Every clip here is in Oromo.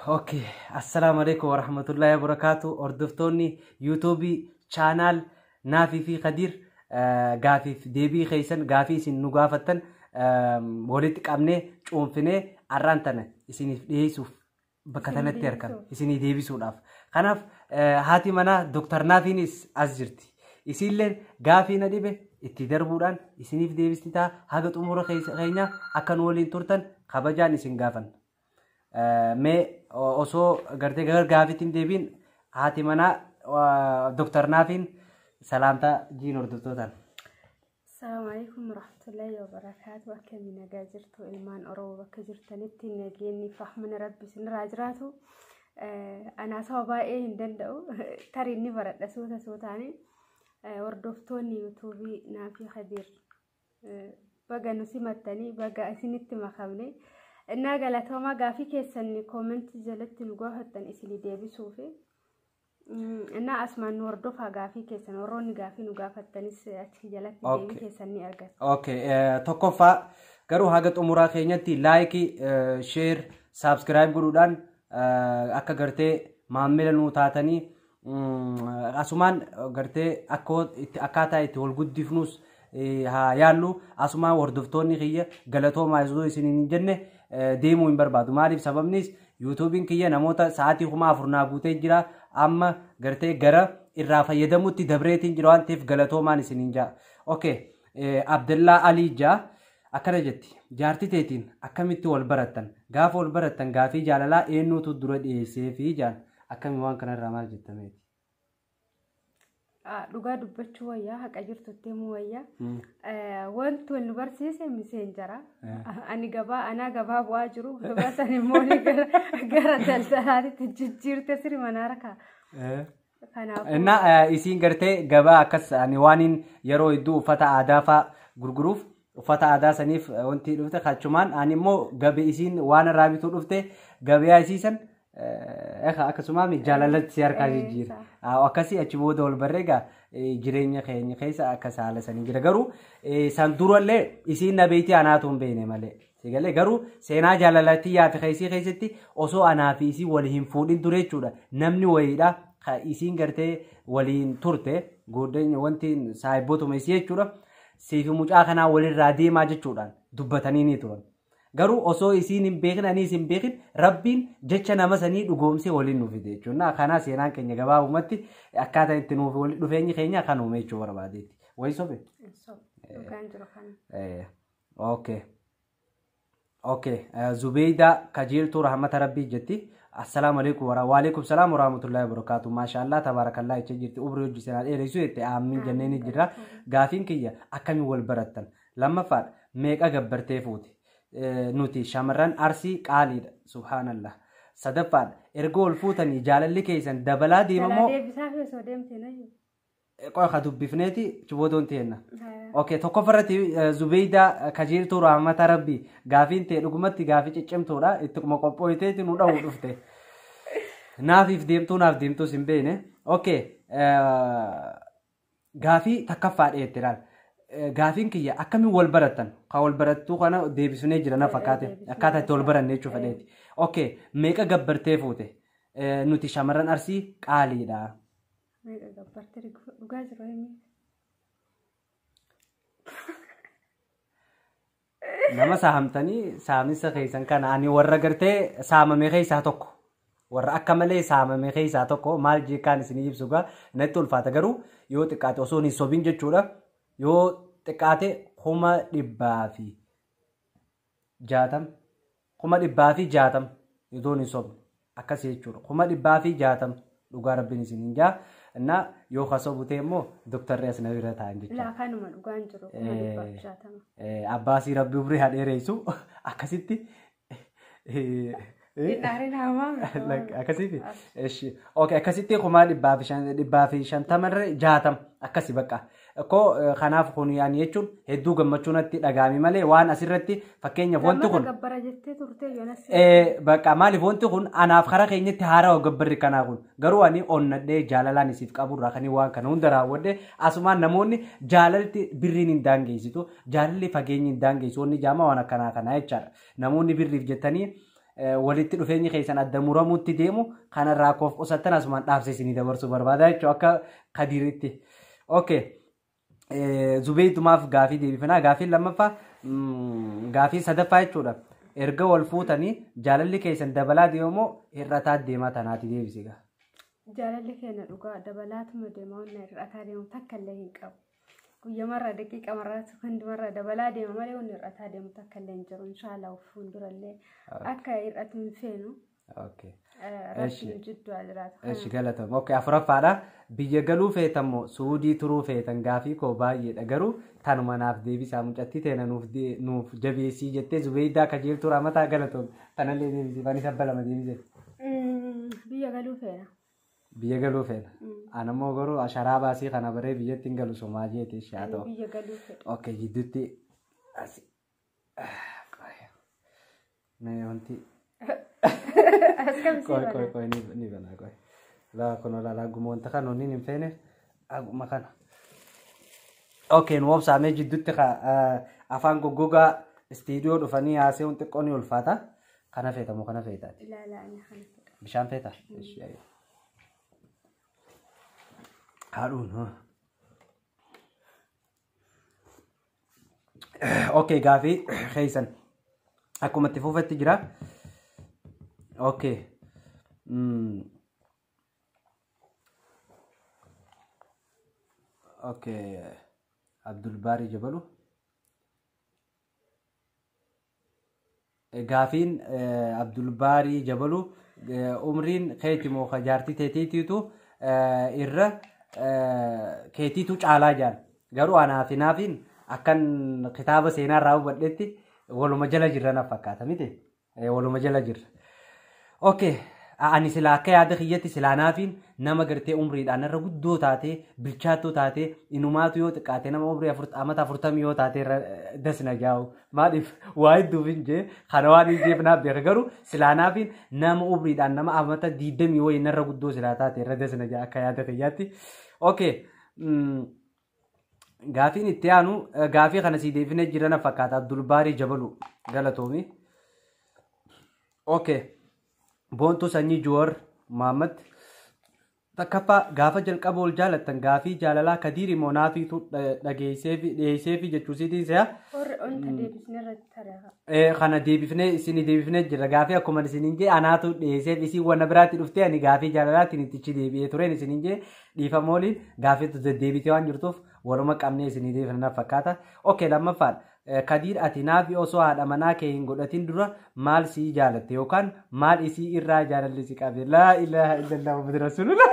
Okay. Assalaamu alaikum warahmatullahi wabarakatuh. Hordoftoonni YouTube channel Naafii fi Kadiir, gaafiif deebii keessan, gaafii isin nu gaafattan walitti qabnee cuunfinee har'aan tana isiniif dhiyeessuuf bakka tanatti argama isinii deebisuudhaaf. Kanaaf haati manaa Dr. Naafiinis as jirti. Isiilleen gaafii na dhibe itti darbuudhaan isiniif deebisti ta'a. Haga xumura keenya akka nu waliin turtan kabajaan isin gaafanna. Mee osoo gartee gara gaafiitti hin deebiin, haati manaa Dr. Naafiin salaamtaa jiin hordoftootaan. Assalamu alaikum warahmatullahi wabarakatuh. Akkamii, nagaa jirtu? Ilmaan Oromoo bakka jirtanitti nageenyi fahmina Rabbi isinirraa jiraatu. Anaa saba baay'ee hin danda'u. Tarii inni baradha suuta suutaani. Hordoftoonni yuutuubii Naafii Kadiir, baga nu simattanii, baga isinitti makamne. Innaa galatoomaa, gaafii keessan koomentii jalatti nu gaafattan isinii deebisuufi. Innaa asumaan nu hordofaa, gaafii keessan warroonni gaafii nu gaafattanis achi jalatti deebii keessan ni argatu. Okay, tokkoffaa garuu haga xumuraa keenyatti like, share, subscribe godhuudhaan akka gartee maamila nuu taatanii, asumaan gartee akkaataa itti wal guddifnus haa yaallu. Asumaan hordoftoonni kiyya galatoomaa osoo isiniin hin jenne deemuu hin barbaadu. Maaliif? Sababnis yuutuubiin kiyya namoota sa'aatii 4000 naa guutee jira. Amma gartee gara irraa fayyadamutti dabreetiin jira waan ta'eef galatoomaan isiniin jaa. Okay, Abdallaa Alii jaa akkana jetti: jaartii teetiin akkamitti wal barattan? Gaafa wal barattan gaafii jaalalaa eenyuutu dura dhiyeessee fi jaan akkamii? Waan kanarraa maal jettameeti? Dhugaa dubbachuu wayyaa, haqa jirtutti himuu wayyaa. Wanti wal nu barsiise miseenjara. Ani gabaa, anaa gabaa bu'aa jiru. Gabaa san immoo gara daldalaatti jijjiirte sirri manaa rakaa. Kanaafuu. Innaa isiin gartee gabaa akkas ani waan yeroo hedduu uffata aadaa fa'aa gurguruuf, uffata aadaa saniif wanti dhufte kachumaan ani immoo gabe isiin waan irraa bituu dhufte gabayaa isiisan akkasuma jaalalatti si harkaa jijjiira. Akkasii achi booda wal barree egaa jireenya keenya keessa akkas haala sanii jira. Garuu san durallee isiin na beektii, anaatu hin beekne malee. Sigalee garuu seenaa jaalalatti yaafi keessii keessatti osoo anaa fi isii wal hin fuudhin ture jechuudha. Namni wayiidha isiin gartee waliin turte wanti saayibbootuma isii jechuudha. Siifi mucaa kanaa walirraa deemaa jechuudhaan dubbatanii ni turan. Garuu osoo isiin hin beekin, anis hin beekin, Rabbiin jecha nama sanii dhugoomsee waliin nuuf fide jechuudha. Kana seenaan keenya gabaabumatti akkaataa itti nuuf waliin dhufeenyi keenya kan uume jechuu barbaadeetti. Wayi sobe? Dhugaan jiru kana. Okay. Okay. Zubeeydaa Kajeeltuu Rahmata Rabbii jetti. Assalaamu alaikum waalaikum salaam warahmatullahi wabarakatuh. Maashaallah, tabaarakallaa jecha jirti. Umrii hojii seenaa dheeressu jette, aamiin jennee ni jirra. Gaafiin kiyya akkamiin wal barattan? Lammaffaadha, meeqa gabbartee fuute? Nuti shamarran Arsii qaaliidha. Subhaanallah. Sadaffaadha, erga wal fuutanii jaalalli keessan dabalaa deemamoo? Deebisaa fi osoo deemte nayyuu. Qofa ka dubbifneeti chibootoon teenna. Okay, tokkoffarratti Zubeeydaa Kajeeltuu Rahmata Rabbii gaafiin ta'e dhugumatti gaafii ciccimtuudha. Ittuma qophooyteeti nu dha'uu dhufte. Naafiif deemtuu, naaf deemtuus hin beekne. Okay, gaafii takkaffaa dhiyeette laal. Gaafiin kiyya akkamiin wal barattan? Ka wal barattuu kana deebisnee jira na fakkaate. Akkaataa itti wal baranne jechuu fedheeti. Okay, meeqa gabbartee fuute? Nuti shamarran Arsii qaaliidha. Meeqa gabbartee, dhugaa jiru himi. Nama saamtanii saamisa keessan kana ani warra gartee saamame keessaa tokko. Warra akka malee saamame keessaa tokko, maal jeekaan isinii ibsu gaa natti ulfaata, garuu yoo xiqqaate osoo hin sobin jechuudha. Yoo xiqqaate 160,000, 160,000 yoo hin sobne akkasii jechuudha. 160,000 dhugaa Rabbiin isin hin jaa. Innaa yoo kasobu ta'e immoo doktarri as na bira taa'an jechuudha. Laa, kanuma dhugaan jiru 160,000. Abbaasii Rabbi umrii haa dheeressu akkasitti. Akkasitti. Okay, akkasitti 150,000 irra 60 akkasi bakka. Koo kanaaf kun yaani jechuun hedduu gammachuu natti dhagahame malee waan asirratti fakkeenyaaf wanti kun. Gabbara jettee turte yoonas. Bakka maaliif wanti kun anaaf karaa keenyatti haarawaa gabbarri kanaa kun, garuu ani onnadhee jaalalaan isiif qaburraa kan waan kana hunda raawwadhe. Asumaan namoonni jaalalti birriin hin daangeessitu, jaalalli fageenyi hin daangeessu, wanni jaama waan akkanaa kanaa jechaadha. Namoonni birriif jettanii walitti dhufeenyi keessan adda muramuutti deemu kanarraa koof qusattan asumaan dhaabsee isinii dabarsuu barbaada jechuudha akka Kadiiritti. Okay. Zubeeytumaaf gaafii deebifanaa. Gaafiin lammaffaa gaafii sadaffaa jechuudha. Erga wal fuutanii jaalalli keessan dabalaa deemoo hir'ataa deemaa tanaati deebisi gaa. Jaalalli keenya dhugaa dabalaatuma deema wanna hir'ataa deemu takka illee hin qabu. Guyyamarraa daqiiqamarraa sekondimarraa dabalaa deema malee wanni hir'ataa deemu takka illee hin jiru. Inshaallah fuuldurallee akka hir'atu hin feenu. Okay. Rabbiin jidduu haa jiraatu. Eshi galatama. Okay, afuraffaadha. Biyya galuu feetan moo Suudii turuu feetan gaafii koo baay'eedha. Garuu tanuma naaf deebisaa mucattii teena nuuf jabeessii jettee Zubeeydaa kajeeltuu Ramataa galatoom. Tanallee deebisee fani sabba lama deebisee. Biyya galuu feena. Biyya galuu feena. Anammoo garuu asharaa baasii kana baree biyyatti hin galu somaa jeeti ishee haa ta'u. Biyya galuu fedha. Okay, jidduutti asi. Mee wanti. As kam Qoy sii qoy bana. Qoy ni bana qoy. Laa kun olaalaa aguma wanta kana wanni hin feeneef aguma kana. Okay, nu obsaamee jidduutti afaan goggogaa istiidiyoo dhufanii haasa'uun xiqqoo ni ulfaata. Kana feetamu kana feetaati. Ilaalaa ani kana fedha. Bishaan feetaa? Ishee ayyoo. Haadhuun. Haa. Okay, gaafii keessan akkuma itti fufetti jira. Okay. Okay. Abdulbaarii Jabalu. Gaafiin Abdulbaarii Jabalu umriin keeti moo ka jaartii teetiitiitu irra keetiitu caalaa jaan. Garuu anaa fi naafiin akkan kitaaba seenaa irraa hubadhetti waluma jala jirra na fakkaata miti. Waluma jala jirra. Okay. Ani silaa akka yaada kiyyatti silaa naafiin nama gartee umriidhaan irra guddoo taatee bilchaattoo taatee inumaatu yoo xiqqaate nama umrii amata 40 yoo taate irra dasna jaa'u. Maaliif waa hedduuf hin jee kana waan hin jeef naaf beeka garuu silaa naafiin nama umriidhaan nama amata 20 wayii irra guddoo silaa taate irra dasna jaa akka yaada kiyyaatti. Okay. Gaafiin itti aanu gaafii kana sii deebinee jira na fakkaata Abdulbaarii Jabalu galatoomi. Okay. Boontuu sanyii Juwar Muhammad. Takkaffaa gaafa jalqaba ol jaalattan gaafii jaalalaa Kadiir immoo naafiitu dhageessee fi dhiyeessee fi jechuusiitiin se'a. Warri wanta deebisne irratti tareefa. Kana deebifnee isin deebifnee jira gaafii akkuma isiniin jee anaatu dhiyeesseef isin wanna biraatti dhuftee ani gaafii jaalalaatiin ittichi deebi'ee tureen isiniin jee dhiifama waliin gaafiitu deddeebitee waan jirtuuf waluma qabnee isinii deebifna fakkaata. Okay, lammaffaadha. Kadiir ati naafi osoo haadha manaa kee hin godhatin dura maal sii jaalatte yookaan maal isii irraa jaalalli si qabe? Laa ilaaha illallah Muhammad Rasulullah.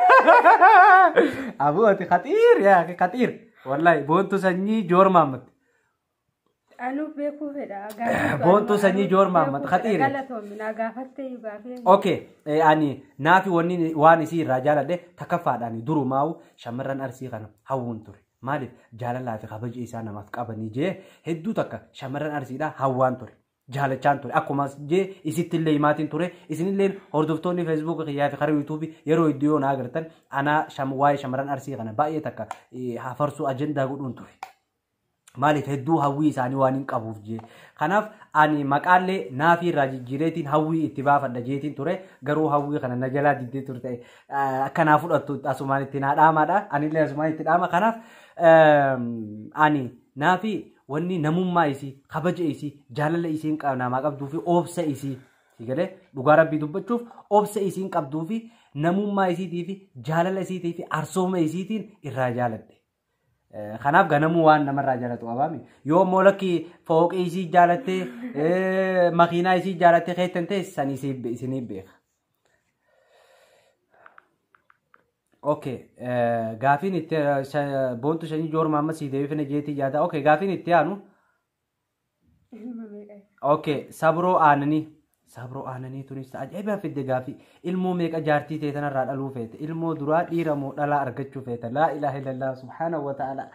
Abuu ati khaxiir yaa akhi khaxiir. Wallahi boontuu sanyii Joor Mahammad. Anuu beekuu fedha. Boontuu sanyii Joor Mahammad khaxiir. Galatoomi naa gaafattee gaafii. Okay, ani naafi wanni waan isii irraa jaaladhe takkaffaadhaan durumaa'u shamarran Arsii kana hawwuun ture. Maaliif jaalalaa fi kabaja isaa namaaf qabanii jee hedduu takka shamarran Arsiidhaa hawwaan ture. Jaalachaan ture. Akkuma jee isitti illee himaatiin ture. Isinillee hordoftoonni feesbuuka kiyyaa fi karaa yuutuubii yeroo hedduu yoo na agartan anaa waa'ee shamarran Arsii kana baay'ee takka hafarsuu ajandaa godhuun ture. Maaliif hedduu hawwii isaanii waan hin qabuuf jee. Kanaaf ani maqaallee naafii irraa jijjiireetiin hawwii itti baafadha jeetiin ture. Garuu hawwii kana na jalaa diddee turte. Akkanaa fudhattu asumaan itti naa dhaamaadha. Anillee asumaan itti dhaama. Kanaaf ani naafii wanni namummaa isii, kabaja isii, jaalala isiin namaa qabduu fi obsa isii. Sigalee dhugaa rabbii dubbachuuf obsa isiin qabduu fi namummaa isiitii fi jaalala isiitii fi arsooma isiitiin irraa jaaladhe. Kanaaf ganamuu waan namarraa jaalatu qabaami. Yoo immoo lakki fooqii isii jaalattee makiinaa isii jaalattee keettan ta'e san isinii beeka. Okay, gaafiin itti boontuu sanyii Joor Mahammad sii deebifne jeetii yaada. Okay, gaafiin itti aanu. Okay, sabroo aananii. Sabroo aananii tunis ajaa'ibaa fidde gaafii. Ilmoo meeqa jaartii ta'e tanarraa dhaluu feete? Ilmoo duraa dhiira moo dhalaa argachuu feete? Laa ilaaha illallah subhaanahu wa ta'ala.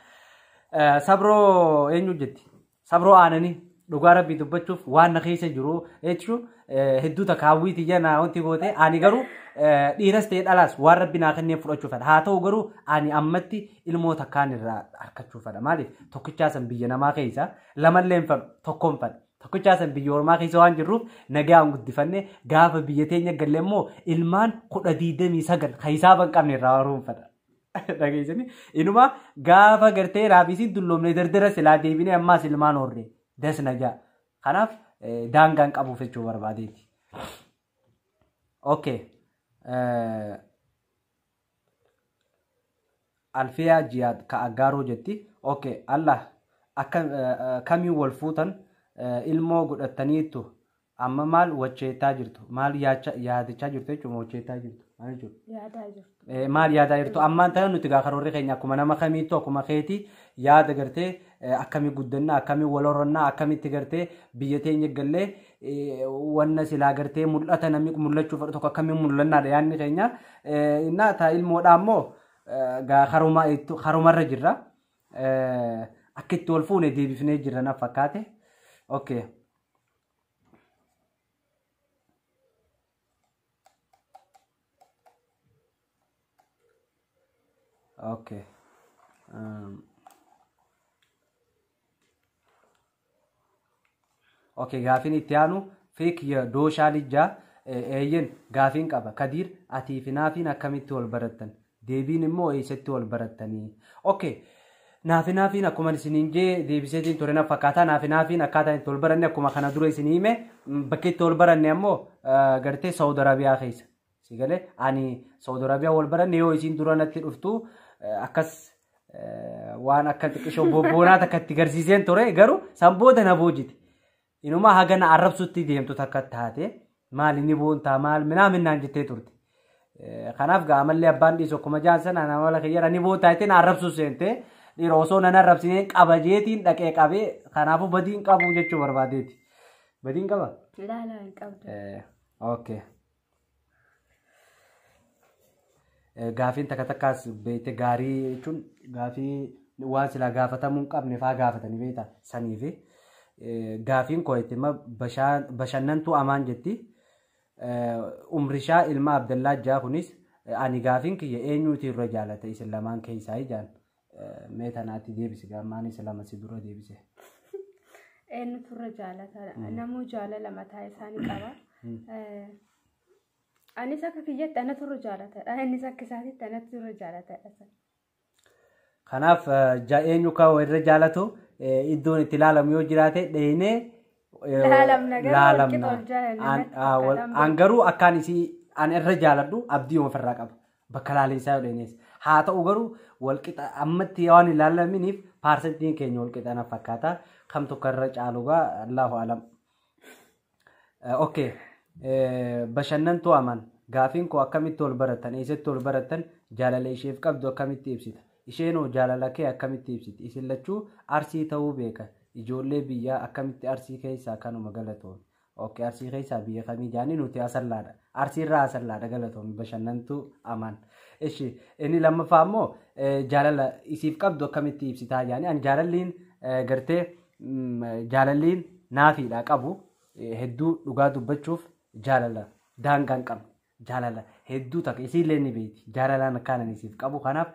Sabroo eenyu jetti? Sabroo aananii dhugaa rabbii dubbachuuf waan na keessa jiru jechuun hedduu takka hawwiiti jana wanti goote ani garuu dhiiras ta'e dhalaas waan rabbi naa kennee fudhachuu fedha. Haa ta'u garuu ani ammatti ilmoo takkaan irraa argachuu fedha. Maaliif tokkichaa san biyya namaa keessa lamallee hin fedhu tokkoon fedha. Tokkichaa san biyya ormaa keessa waan jirruuf nagaan guddifanne gaafa biyya teenya galle immoo ilmaan 29 kan hisaaba hin qabne irraa haroomfadha. Dhageessanii inuma gaafa gartee raabisiin dulloomne dardara silaa deebinee ammaas ilmaan horre dasna ja'a. Kanaaf daangaan qabuuf jechuu barbaadeeti. Okay. Alfiyaa Jiyaad ka Aggaaroo jetti. Okay. Allah akka kamiin wal fuutan ilmoo godhataniitu amma maal wacheetaa jirtu maal yaadachaa jirtu jechuudha wacheetaa jirtu maal jechuudha. Yaadaa jirtu. Maal yaadaa jirtu ammaan tana nuti gaa karoorri keenya akkuma nama kamiittu akkuma keetii yaada gartee akkamii guddannaa akkamii wal horannaa akkamitti gartee biyya teenya gallee wanna silaa gartee mul'ata namni mul'achuu fedhu tokko akkamiin mul'annaadha yaadni keenya. Innaa taa ilmoodhaa immoo gaa harumarra jirra. Akka itti wal fuune deebifnee jirra na fakkaate. Okay. Okay. Okay, gaafiin itti aanu feek dooshaa lijjaa eeyyen gaafiin qaba. Kadiir atii fi naafiin akkamitti wal barattan? Deebiin immoo eessatti wal barattanii? Okay. Naafi naafiin akkuma isiniin jee deebiseetiin ture na fakkaata. Naafi naafiin akkaataa itti wal baranne akkuma kana dura isinii hime bakki itti wal baranne ammoo gartee Saawud Arabiyaa keessa. Si galee ani Saawud Arabiyaa wal baranne yoo isiin dura natti dhuftu akkas waan akka xiqqishoo bobboonaa takka itti garsiiseen ture garuu san booda na boojite. Inuma hagana arrabsutti deemtu takka taate maal inni boontaa maal minaa minnaan jettee turte. Kanaaf gaa amallee abbaan dhiisu akkuma jaan sana amala kiyyara ni boontaa jettee na arrabsu seentee dhiira osoo nan arrabsineen qabajeetiin dhaqee qabee kanaafuu badiin qabu jechuu barbaadeeti. Badiin qaba? Laalaa hin qabdu. Okay. Gaafiin takka takkaas beekte gaarii jechuun gaafii waan silaa gaafatamuu hin qabne faa gaafatanii beekta saniifi. Gaafiin koo itti bashannantuu amaan jetti. Umrishaa ilma Abdallaa Jaa kunis ani gaafiin kiyya eenyuuti irra jaalata isin lamaan keessaa ijaan mee tanaatti deebise gaammaan isa lama si dura deebise. Eenyutu irra jaalata? Namuu jaalala mataa isaanii qaba. Anis akka kiyyatti anatu irra jaalatadha. Innis akka isaatitti anatu irra jaalatadha. Kanaaf eenyu kan irra jaalatu iddoon itti ilaalamu yoo jiraate dheenee laalamna. An garuu akkaan isii an irra jaaladhu abdii ofirraa qaba. Bakka laalinsaa yoo dheenees. Haa ta'u garuu walqixa ammatti waan ilaalaminiif paarsentiin keenya walqixa na fakkaata. Kam tokko irra caalu gaa Allahu alam. Okay. Bashannantuu aman gaafiin koo akkamitti wal baratan eessatti wal baratan jaalala isheef qabdu akkamitti ibsita? Isheenoo jaalala kee akkamitti ibsiti? Isin lachuu arsii ta'uu beeka. Ijoollee biyyaa akkamitti arsii keessaa kanuma galatoome. Okay, arsii keessaa biyya kamii jaanii nuti asallaadha. Arsiirraa asallaadha galatoome bashannantuu aman. Ishi inni lammaffaa immoo jaalala isiif qabdu akkamitti ibsitaa jaanii an jaalalliin gartee jaalalliin naafiidha qabu hedduu dhugaa dubbachuuf jaalala daangaa hin qabne. Jaalala hedduu takka isiillee ni beekti jaalalaan akkaan isiif qabu kanaaf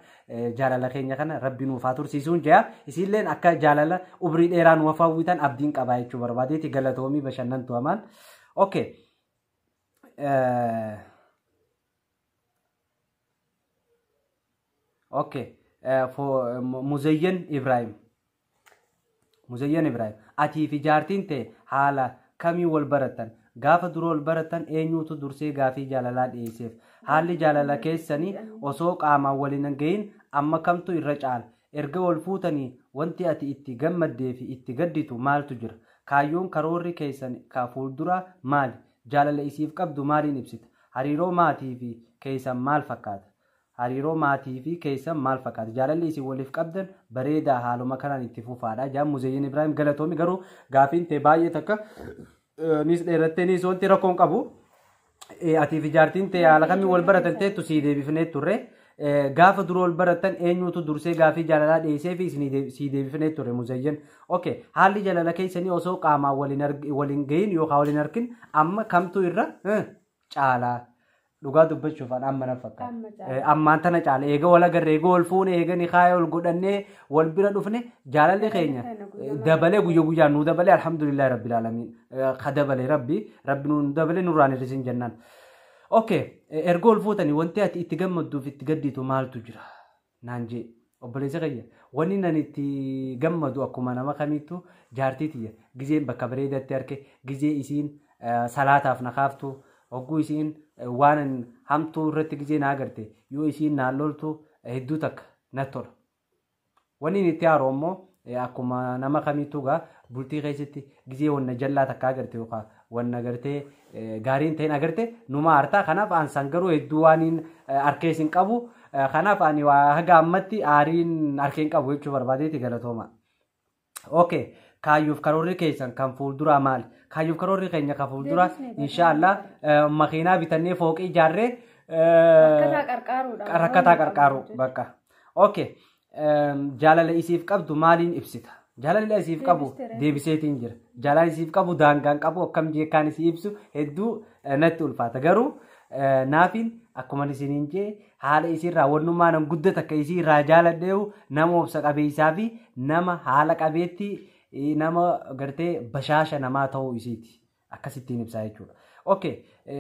jaalala keenya kana rabbi nuuf haa tursiisuun jea isiilleen akka jaalala umrii dheeraa nuuf hawwitan abdiin qabaa jechuu barbaadeeti galatoomii bashannantu amaan. Okay. Okay. Muzayyan Ibrahim. Muzayyan Ibrahim. Atii fi jaartiin ta'e haala kamii wal baratan? Gaafa dura wal baratan eenyuutu dursee gaafii jaalalaa dhiyeesseef? Haalli jaalala keessanii osoo qaamaan waliin hin gahin amma kamtu irra caala? Erga wal fuutanii wanti ati itti gammaddee fi itti gadditu maaltu jira? Kaayyoon karoorri keessan ka fuuldura maali? Jaalala isiif qabdu maaliin ibsita? Hariiroo maatii fi keessan maal fakkaata? Hariiroo maatii fi keessan maal fakkaata? Jaalalli isin waliif qabdan bareedaa haaluma kanaan itti fufaadha. Jaan Muzayyin Ibrahim galatoomi garuu gaafiin ta'e baay'ee takka nis dheerattee nis wanti rakkoon qabu. Atii fi jaartiin ta'e haala kamiin wal baratan ta'ettu sii deebifnee turre. Gaafa dura wal baratan eenyuutu dursee gaafii jaalalaa dhiyeessee fi sii deebifnee turre Muzayyin. Okay, haalli jaalala keessanii osoo qaamaan waliin gahin yookaan waliin harkin amma kamtu irra caalaa? Dhugaa dubbachuuf an amma na fakkaata. Ammaan tana caala eega wal agarre eega wal fuune eega ni kaaya wal godhannee wal bira dhufne jaalalli keenya dabalee guyya guyyaan nu dabalee alhamdulillahi rabbil aalamiin. Ka dabalee rabbi rabbi nu dabalee nurraan hir'isin jennaan. Okay, erga wal fuutanii wanti ati itti gammadduuf itti gadditu maaltu jira? Naan jee obboleessa kiyya wanni nan itti gammadu akkuma nama kamiittu jaartii tiyya gizeen bakka bareedatti arge gizee isiin salaataaf na kaaftu hogguu isiin waan hamtuu irratti gizee na agarte yoo isiin naan loltu hedduu takka natti tola. Wanni inni itti haaru immoo akkuma nama kamiittu gaa bultii keessatti gizee wanna jallaa takka agarte yookaan wanna agartee gaariin ta'in agarte numa aartaa kanaaf aansaan garuu hedduu waan harkees hin qabu kanaaf ani haga ammatti aariin harkee hin qabu jechuu barbaadeeti galatooma. Okay, kaayyuuf karoorri keessan kan fuulduraa maali? Kaayyuuf karoorri keenya kan fuulduraa inshaallah makiinaa bitannee fooqii ijaarree rakkataa qarqaaru bakka. Okay, jaalala isiif qabdu maaliin ibsita? Jaalala isiif qabu deebiseetiin jira. Jaalala isiif qabu daangaan qabu akkam jeekaan isii ibsu hedduu natti ulfaata. Garuu naafiin akkuma isiniin jee haala isiirraa wannummaa nan guddata akka isiirraa jaaladheewu nama obsa qabeessaa fi nama haala qabeetti nama gartee bashaasha namaa ta'uu isiiti. Akkasittiin ibsaa jechuudha. Okay,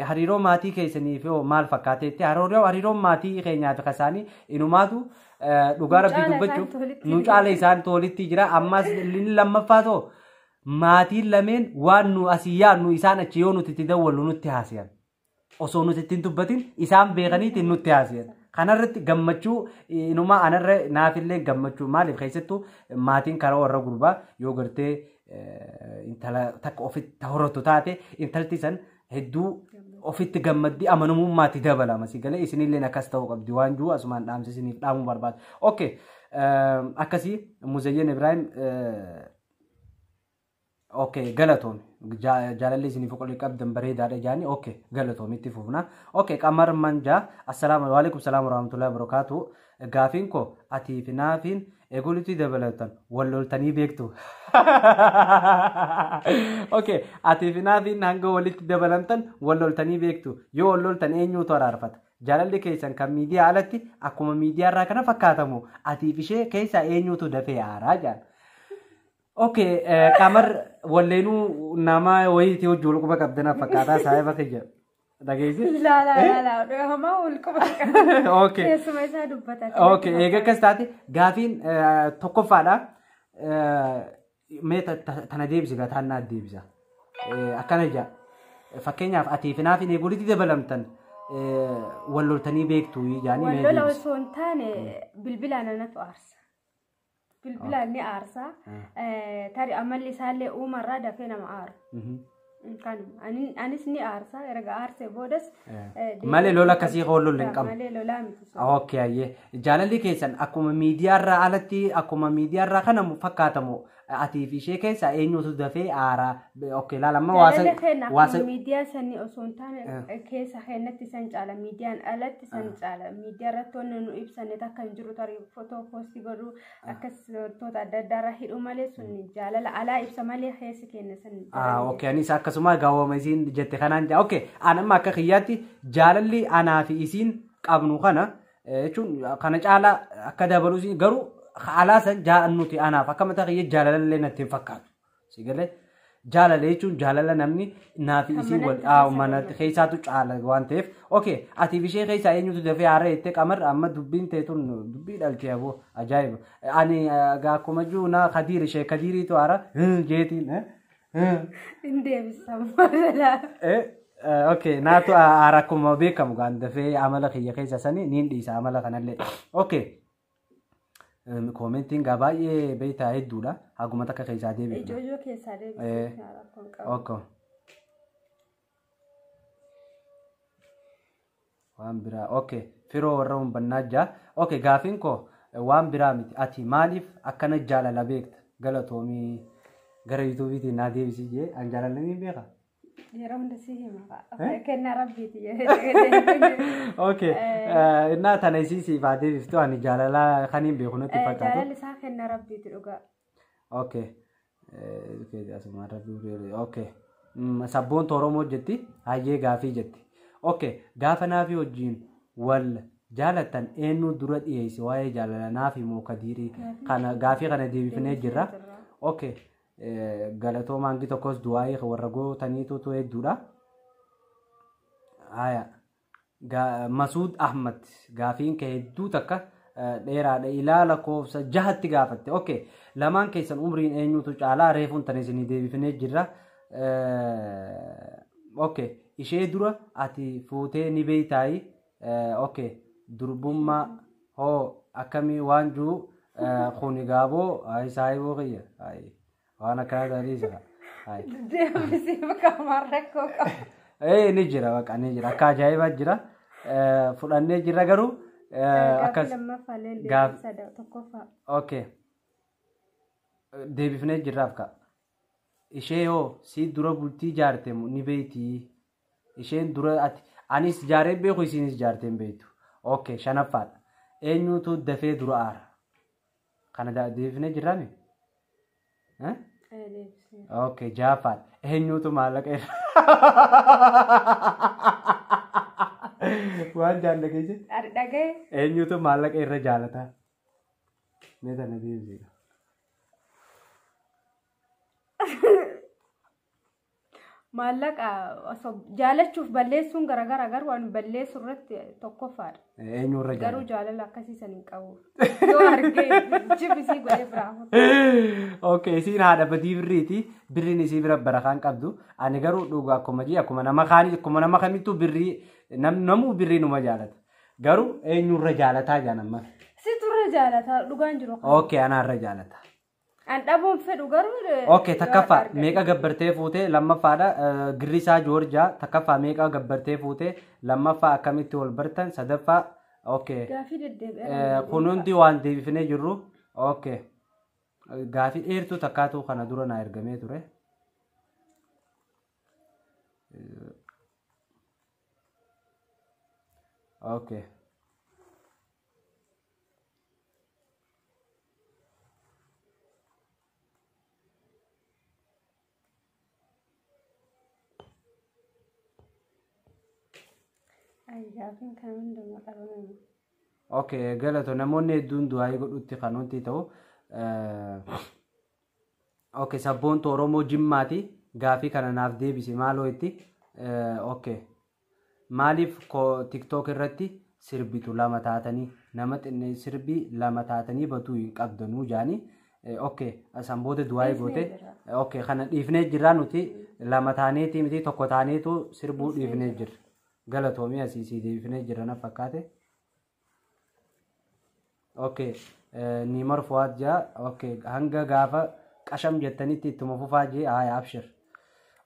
hariiroo maatii keessanii fi maal fakkaateetti hariiroon maatii keenyaa fi kasaanii inumaatu dhugaa rabbii dubbachuuf nu caala isaan walitti jira. Ammas inni lammaffaa ta'u maatiin lameen waan nu asii yaadnu isaan achi yoo nuti itti dawwallu nutti haasiyan. Osoo nuti ittiin dubbatin isaan beekaniitiin nutti haasiyan. Kanarratti gammachuu inumaa anarra naafillee gammachuu maaliif keessattuu maatiin karaa warra gurbaa yoo gartee intala takka ofitti horatu taate intalti san hedduu ofitti gammaddii amanamummaatti dabalama si galee isinillee akkas ta'uu qabdi waan jiru asumaan dhaamsa isiniif dhaamuu barbaada. Okay, akkasii Muzayyen Ibrahim okay galatoome jaalalli isiniif qolee qabdan bareedaadha jaani okay galatoome itti fufna. Okay, Qamar Manjaa assalaamu alaikum salaam warahmatullahi wabarakatuh. Gaafiin koo atii fi naafiin eegolitti dabalatan wal loltanii beektu. Okay, atii fi naafiin hanga walitti dabalamtan wal loltanii beektu. Yoo wal loltan eenyuutu araarfata? Jaalalli keessan kan miidiyaa alatti akkuma miidiyaa irraa kana fakkaatamu atii fi ishee keessaa eenyuutu dafee aaraa jaan. Okay, Qamar walleenuu nama wayiitii hojii wal quba qabdana fakkaataa saayiba kiyya. Dhageessi? Laa laa laa laa homaa wal quba qaba. Okay. Keessuma isaa dubbata. Okay, eega akkas taate gaafiin tokkoffaadha. Mee tana deebisi gaa taan naa deebisa. Akkana jaa. Fakkeenyaaf atii fi naafiin eegolitti dabalamtan wal loltanii beektu jaanii mee Wal lola deebisi. osoo hin taane bilbilaan anatu aarsa. Bilbilaan ni aarsa. Tarii amalli isaallee uumarraa dafee nama aaru. Kanuma anis ni aarsa erga aarsee boodas. Malee lola akkasii wal lolle hin qabnu. Malee lolaa miti. Okay, ayyee. Jaalalli keessan akkuma miidiyaarraa alatti akkuma miidiyaarraa kana fakkaatamu atii fi ishee keessaa eenyutu dafee aaraa. Okay, laala amma Jaalalli keenya akkuma miidiyaa sanii osoo hin taane keessa keenyatti san caala miidiyaan alatti san caala miidiyaa irratti wanni nu ibsanne takka hin jiru tarii footoo poostii godhuu akkas wantoota adda addaa irraa hidhuu malee sun jaalala alaa ibsa malee keessi keenya san. Okay, anis akkasuma gaawwama isiin jette kanaan jaa. Okay, an amma akka kiyyaatti jaalalli anaa fi isiin qabnu kana jechuun kana caalaa akka dabaluu isiin garuu alaa san nuti anaaf akka mataa kiyya jaalalallee natti hin fakkaatu. Si galee jaalala jechuun jaalala namni naa fi isiin wal manatti keessaatu caala waan ta'eef. Okay, ati fi ishee keessaa eenyutu dafee haara jettee Qamar amma dubbiin ta'e tun dubbii dhalchee aboo ajaa'iba. Ani akkuma jiru na Kadiir ishee Kadiiriitu haara jeetiin. Hin deebisamu. Okay, naatu haara akkuma beekamu gaan dafee amala kiyya keessa sanii niin dhiisa amala kanallee. Okay. Koomentiin gaa baay'ee beektaa hedduudha. Haguma takka keessaa deebifna. Ijoojoo keessaa deebifna. Okay. Waan biraa. Okay. Firoo warra humbannaa jaa. Okay, gaafiin koo waan biraa miti. Ati maaliif akkana jaalala beekta? Galatoomii gara yuutuubiitiin naa deebisii jee an jaalala ni beeka. Yeroo hunda si hima. Kennaa rabbiiti. Okay. Innaa tana isii siif haa deebiftu ani jaalala kan hin beeku natti fakkaatu. Jaalalli isaa kennaa rabbiiti dhugaa. Okay. Asumaan rabbii Okay. Sabboontu Oromoo jetti hayyee gaafii jetti. Okay, gaafa Naafii wajjin wal jaalattan eenyu dura dhiyeesse waa'ee jaalala Naafii moo Kadiirii? Kana gaafii kana deebifnee jirra. Okay, galatoomaa hangi tokkos du'aayii warra gootaniitu hedduudha. Haya, Masuud Ahmad gaafiin kee hedduu takka dheeraadha. Ilaa lakkoofsa 6tti gaafatte. Okay, lamaan keessan umriin eenyutu caalaa? Reefuun tan isinii deebifnee jirra. Okay, ishee dura ati fuutee ni beeytaayi. Okay, durbummaa hoo akkamii waan jiru kuni gaaboo saayiboo kiyya waan akkanaa ta'anii. Deebisee bakka hamaan rakkoo qaba. Ni jira, baqa ni jira, akka ajaa'ibaa jira, fudhannee jirra garuu akkas. Gaaffii tokkoffaa. Okay. Deebifnee jirraaf ka. Ishee hoo si dura bultii jaarte ni beektii? Isheen dura ati anis jaaree beeku, isinis jaartee hin beektu. Okay, shanaffaadha. Eenyutu dafee dura aara? Kana deebifnee jirraami? Okay, ja'affaadha. Eenyutu maallaqa irra? Waan jaalladha keessa? Dhaga'e. Eenyutu maallaqa irra jaalata? Mee tana deebisee. Maallaqa osoo jaalachuuf balleessuun garagara, garuu ani balleessu irratti tokkoffaadha. Eenyu irra Garuu jaalala akkasii san hin qabu. Yoo argee jibisii godhee biraa. Okay, isiin haadha badii birriiti. Birriin isii bira barakaan qabdu. Ani garuu dhugaa akkuma jii akkuma nama kaanii, akkuma nama kamittuu birrii namuu birrii numa jaalata. Garuu eenyu irra jaalataa jaan amma? Situ irra jaalata, dhugaan jiru. Okay, anaa irra jaalata. An dhabuun fedhu garuu. Okay, takkaffaa meeqa gabbartee fuutee? Lammaffaadha, Girrisaa Joorjaa, takkaffaa meeqa gabbartee fuutee? Lammaffaa akkamitti wal bartan? Sadaffaa, okay. Gaafii deddeebi'ee. Kun hundi waan deebifnee jirru. Okay. Gaafii dheertuu takkaatu kana dura naa ergamee ture. Okay. Gaafiin kan hundumaa dhabame. Okay, galato namoonni hedduun du'aayii godhutti kan wanti ta'u. Okay, sabboontu Oromoo Jimmaati. Gaafii kana naaf deebise maaloo itti. Okay. Maaliif TikTok irratti sirbitu lama taatanii, nama xinne sirbii lama taatanii batuu hin qabdanuu jaanii. Okay, san booda du'aayii goote. Okay, kana dhiifnee jirra, nuti lama taaneeti miti, tokko taaneetu sirbuu dhiifnee jirra. Galatoomii, asii si deebifnee jirra na fakkaate. Okay, Niimar Fuwaat jaa. Okay, hanga gaafa qasham jettanitti ittuma fufaa jee, haaya abshir.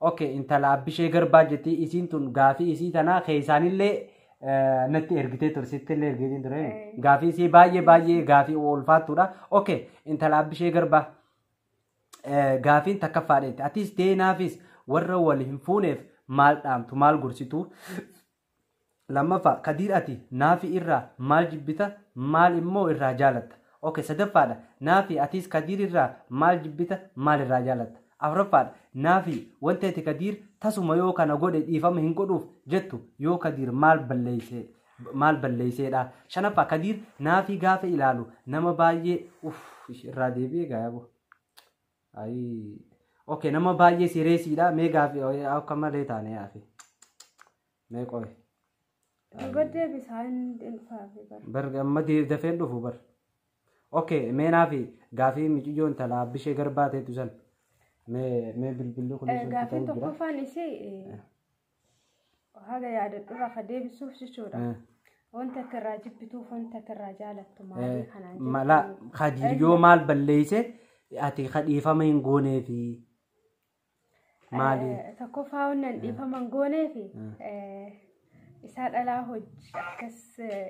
Okay, intala Abbishee Garbaa jetti isiin tun, gaafii isii tanaa keessaanillee natti ergitee ture, sittillee ergitiin ture. Gaafii isii baay'ee baay'ee gaafii ulfaattuudha. Okay, intala Abbishee Garbaa gaafiin takkaffaadheetti. Atis teenaafis warra wal hin fuuneef maal dhaamtu, maal gorsitu? Lammaffaa, Kadiir ati Naafi irraa maal jibbita, maal immoo irraa jaalatta? Okay, sadaffaadha. Naafi atis Kadiir irraa maal jibbita, maal irraa jaalatta? Afuraffaadha. Naafi wanta ati Kadiir tasuma yoo kana godhe dhiifama hin godhuuf jettu, yoo Kadiir maal balleeyse, maal balleeyseedha? Shanaffaa, Kadiir Naafii gaafa ilaalu nama baay'ee uff irraa deebi'ee gaayabo. Ayii. Okay, nama baay'ee sireesiidha. Mee gaafii akka malee taane yaafi. Mee qoy. Dhuga deebisaa hin dhufaafi bara. Bar amma dafeen dhufu bar. Okay, mee naafi gaafii mucayyoo intala Abbishee Garbaa ta'etu san. Mee bilbilli kun Gaafiin tokkoffaan isii haga yaadadhurraa ka deebisuuf jechuudha. Wanta akka irraa jibbituuf wanta akka irraa jaalattu maalii kanaan? Mala Kadiir yoo maal balleeyse ati ka dhiifama hin gooneefi maali? Tokkoffaa wannan dhiifama hin gooneefi isaa dhalaa hojii akkas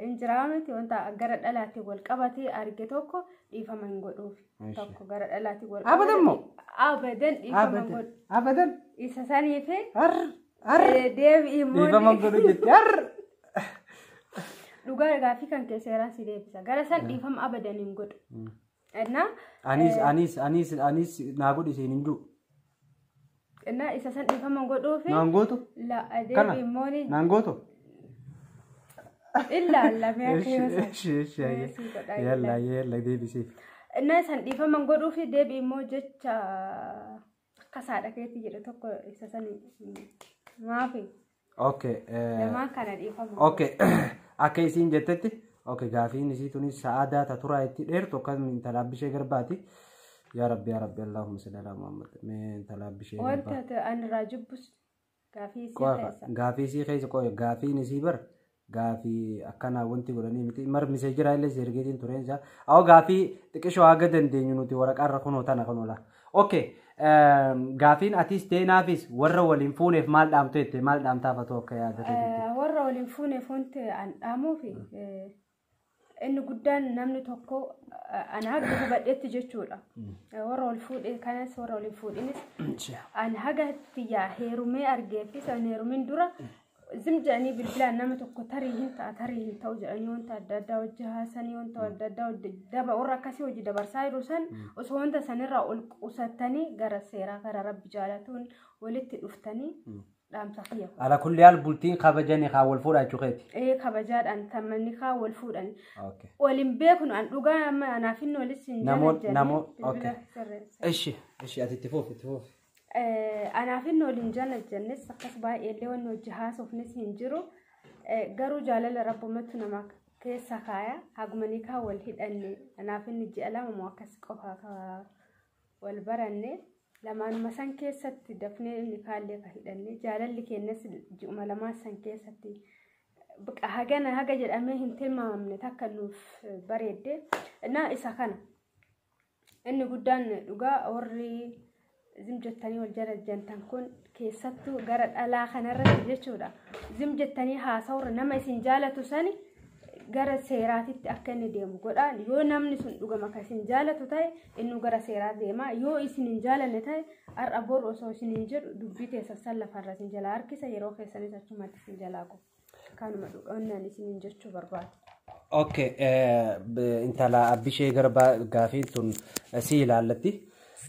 hin jiraa miti, wanta gara dhalaatiin wal qabatee arge tokko dhiifama hin godhuuf. Tokko gara dhalaatiin wal qabate. Abadan moo? Abadan dhiifama hin godhu. Abadan. Isa saniifi. Har har. Deebi'i immoo. Dhiifama hin godhu jetti har. Dhugaa gaafii kan kee seeraan si deebisa. Gara san dhiifama abadan hin godhu. Innaa. Anis anis anis anis naa godhi isheen hin jiru. Innaa isa san dhiifama hin godhuufi. Naan gootu? La deebi'i immoo. Naan gootu? Illaallamee akka yoo san. Ishi ishi Sii godhaa yalla yalla deebisiif. Innaa san dhiifama godhuu fi deebi immoo jecha akka saadha keetti jedhe tokko isa san maafi Okay. lamaan kana dhiifama. Okay. Akka isiin jettetti okay gaafiin isii tunis sa'aadaa ta turaa itti dheertu akkam intala Abbishee Garbaati. Yaa Rabbi yaa Rabbi Allahumma salli ala Muhammad. Mee intala Abbishee Garbaa. Wanta ani irraa jibbus gaafii isii Qofa keessa. gaafii isii keessa qofa gaafiin isii bar gaafii akkanaa wanti godhanii miti marmisee jira illee seergeetiin tureen isaa. Awwa gaafii xiqqishoo haga dandeenyu nuti waraqaarra kunoo tana kunoo laa. Okay gaafiin atis teenaafis warra waliin fuuneef maal dhaamtu jette maal dhaamtaaf atoo akka yaada keetitti? Warra waliin fuuneef wanti an dhaamuufi inni guddaan namni tokko ana haga hubadhetti jechuudha. Warra wal fuudhe kanas warra waliin fuudhinis an haga tiyyaa heerumee argeefis an heerumin dura zim jedhanii bilbilaan nama tokko tarii hin ta'a tarii hin ta'u jedhanii wanta adda addaa hojii haasanii wanta adda addaa hojii daba warra akkasii hojii dabarsaa jiru san osoo wanta sanirraa ol qusatanii gara seeraa gara rabbi jaalatuun walitti dhuftanii dhaamsa kiyya. Ala kulli haal bultiin kabajanii haa wal fuudhaa jechuu keeti. Ee kabajaadhaan tamanni kaa wal fuudhan. Okay. Waliin beeknu an dhugaa amma anaaf inni walis hin Namoon bilbila okay. sirreessa. Ishi ishi ati itti fufi itti fufi. Anaaf inni waliin jala jennes akkas baay'eellee wanni hojii haasofnes hin jiru. Garuu jaalala rabbumatu nama keessa kaaya. Hagumanii kaa wal hidhanne anaaf inni ji'a 2 moo akkas qofa wal baranne. Lamaanuma san keessatti dafnee inni kaallee ka hidhanne jaalalli keenyas ji'uma lamaan san keessatti baqa hagana haga jedhamee hin tilmaamamne takka nuuf bareedde. Na isa kana inni guddaan dhugaa warri zim jettanii wal jala jantan kun keessattuu gara dhalaa kanarratti jechuudha. Zim jettanii haasawurra nama isin jaalatu sani gara seeraatitti akka inni deemu godha. Yoo namni sun dhugama akka isin jaalatu ta'e inni gara seeraa deema. Yoo isin hin jaalanne ta'e har'a boru osoo isin hin jedhu dubbii teessan san lafarra isin jalaa harkisa yeroo keessanis achumatti isin jalaa gogu. Kanuma dhugaan isin jechuu barbaada. Okay, intala Abbishee Garbaa gaafiin tun si ilaallatti.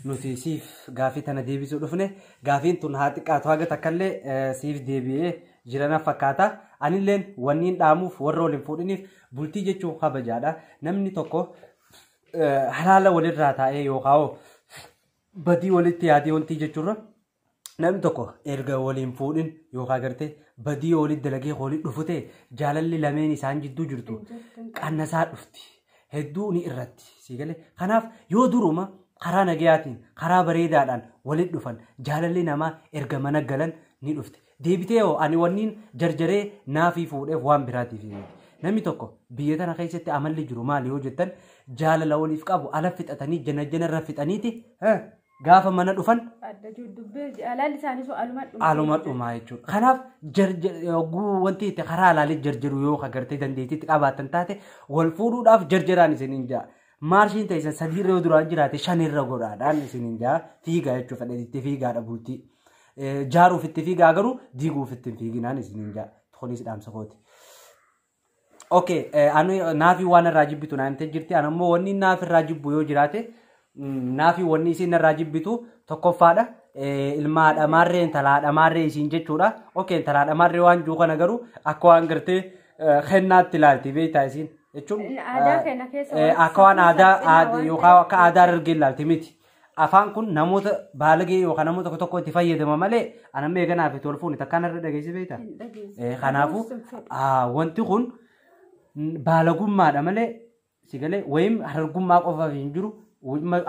Nuti siif gaafii tana deebisuu dhufne gaafiin tun haa xiqqaatu haga takkallee siif deebi'ee jirana fakkaata. Anilleen wanniin dhaamuuf warra waliin fuudhiniif bultii jechuun kabajaadha. Namni tokko halaala walirraa taa'ee yookaan badii walitti yaadee wanti jechuurra namni tokko erga waliin fuudhin yookaan gartee badii walitti dalagee walitti dhufu ta'e jaalalli lameen isaan jidduu jirtu qannasaa dhufti. Hedduu ni irratti si galee. Kanaaf yoo duruma karaa nagayaatiin karaa bareedaadhaan walitti dhufan jaalalli namaa erga mana galan ni dhufti. Deebitee hoo ani wanniin jarjaree naafii fuudheef waan biraatiif miti. Namni tokko biyya tana keessatti amalli jiru maali yoo jettan jaalala waliif qabu ala fixatanii jana janarra fixaniiti gaafa mana dhufan Adda dubbii alaalli isaanii sun aluma dhuma. Aluma dhumaa jechuudha. Kanaaf yogguu wanti itti karaa alaalee jarjaru yoo agartee dandeettiitti qabaatan taate wal fuudhuudhaaf jarjaraan isiniin ja'a. Maarshiin ta'e sadiirra yoo duraan jiraate shanirra godhaadhaan isiniin ja'a fiigaa jechuudha itti fiigaadha bultii. Jaaruuf itti fiigaa garuu diiguuf itti hin fiiginaan isiniin ja'a. Kunis dhaamsa kooti. Okay, ani naafii waan irraa jibbitu naan ta'e jirti. Ani ammoo wanni naaf irraa jibbu yoo jiraate naafii wanni isiin irraa jibbitu tokkoffaadha. Ilma haadha maarree intala haadha maarree isiin jechuudha. Okay, intala haadha maarree waan jiru kana garuu akka waan gartee kennaatti ilaalti beektaa isiin jechuun Aadaa keenya keessa akka waan aadaa yookaan akka aadaa argee ilaalti miti. Afaan kun namoota baalagee yookaan namoota tokko tokko itti fayyadama malee anamma eeganaaf itti ol fuuni takkaan irra dhageessi beektaa. Kanaafuu wanti kun baalagummaadha malee si galee wayim harargummaa qofaaf hin jiru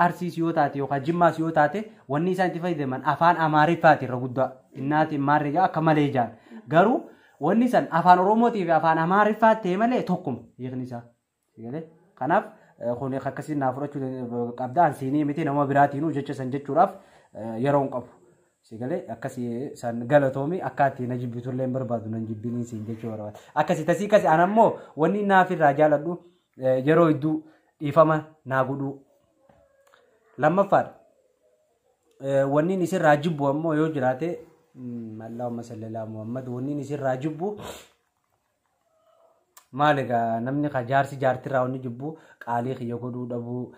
Arsiis yoo taate yookaan Jimmaas yoo taate wanni isaan itti fayyadaman afaan Amaariffaati irra guddaa innaati maarree akka malee jaan garuu wanni san afaan Oromootii fi afaan Amaariffaa ta'e malee tokkuma hiikni isaa si galee kanaaf kun akkasiin naa fudhachuu qabda ansiinii miti nama biraatiinuu jecha san jechuudhaaf yeroo hin qabu. Si galee akkasii san galatoomi akka ati na jibbitullee hin barbaadu nan jibbiniin siin jechuu barbaada. Akkasii tasii kasi an ammoo wanni naaf irraa jaaladhu yeroo hedduu dhiifama naa godhuu. Lammaffaadha. Wanni isirraa jibbu ammoo yoo jiraate Allahumma salli ala Muhammad wanni isirraa jibbu maal egaa namni jaarsi jaartirraa wanni jibbu qaalii kiyya godhuu dhabuu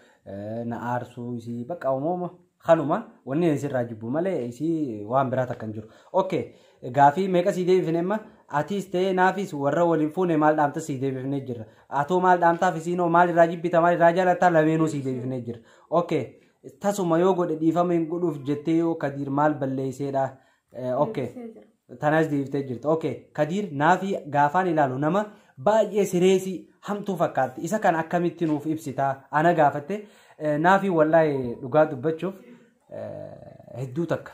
na aarsuu isii bakka uumama kanuma wanni isirraa jibbu malee isii waan biraa takka hin jiru. Okay, gaafii meeqa sii deebifne amma Atis ta'ee naafis warra waliin fuune maal dhaamta sii deebifnee jirra. Atoo maal dhaamtaaf isiinoo maal irraa jibbita maal irraa jaalattaa lameenuu sii deebifnee jirra. Okay. Tasuma yoo godhe dhiifama hin godhuuf jettee yoo Kadiir maal balleesseedha. Okay. Tanas deebiftee jirti. Okay. Kadiir naafi gaafaan ilaalu nama baay'ee sireesii hamtuu fakkaatti. Isa kana akkamitti nuuf ibsitaa? Ana gaafatte naafi wallaahi dhugaa dubbachuuf hedduu takka.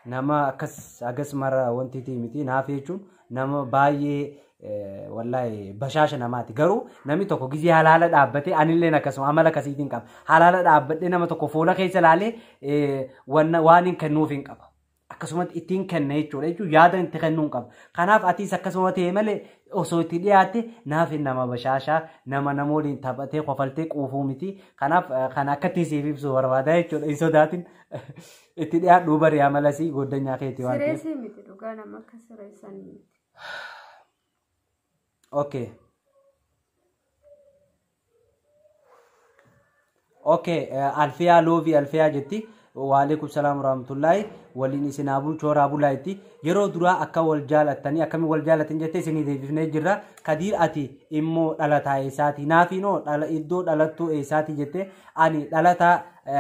Nama akkas agas mara wanti miti naafi jechuun nama baay'ee wallaahi bashaasha namaati. Garuu namni tokko gizee halaala dhaabbatee anilleen akkasuma amala akkasiitiin qaba. Halaala dhaabbadhee nama tokko fuula keessa ilaalee waan hin kennuuf hin qaba. Akkasumatti ittiin kenna jechuudha jechuun yaada itti kennuu hin qaba. Kanaaf atis akkasuma ta'e malee osoo itti dhiyaatte naaf nama bashaashaa nama namoonni taphatee kofaltee quufuu miti. Kanaaf kan akkatti siif ibsu barbaada jechuudha. Hin sodaatin itti dhiyaadhuu bari amalasii goddanyaa keetii waan ta'eef. Sireesii miti dhugaa nama akka sireessan miti. Okay. Okay, Alfiyaa Loobii Alfiyaa jetti. Waalaikum salaam warahmatullahi waliin isin haa bulchu horaa bulaa jetti. Yeroo duraa akka wal jaalattanii akkamiin wal jaalatan jettee isinii deebifnee jirra. Kadiir ati immoo dhalataa eessaati? Naafiinoo iddoo dhalattuu eessaati jettee ani dhalataa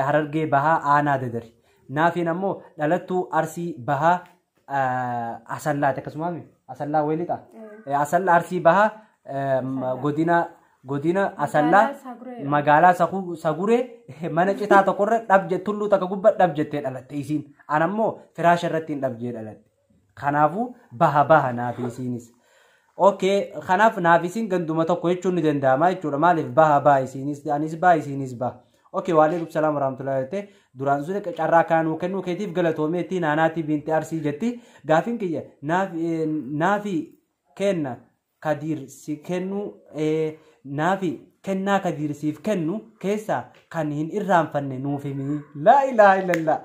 Harargee Bahaa Aanaa Dadari. Naafiin ammoo dhalattuu Arsii Bahaa Asallaati akkasumas Asallaa Weelixaa? Asallaa Arsii Bahaa godina Asallaa magaalaa Saguree mana citaa tokkorra dhabje tulluu takka gubbaa dhabjettee dhalatte isiin. Ana ammoo firaasha irratti hin dhabjee dhalatte. Kanaafuu baha baha naaf isiinis. Okay, kanaaf naaf isiin ganduma tokko jechuun ni danda'ama jechuudha. Maaliif baha baha isiinis anis baha isiinis baha. Okay, waalaikum salaam warahmatullahi jettee duraan sun carraa kana nuu kennuu keetiif galatoomeetti naanaatii binti Arsii jetti. Gaafiin kiyya naafi kenna Kadiir si kennu naafi kennaa Kadiir siif kennu keessaa kan hin irraanfanne nuuf himi. Laa ilaaha illallah.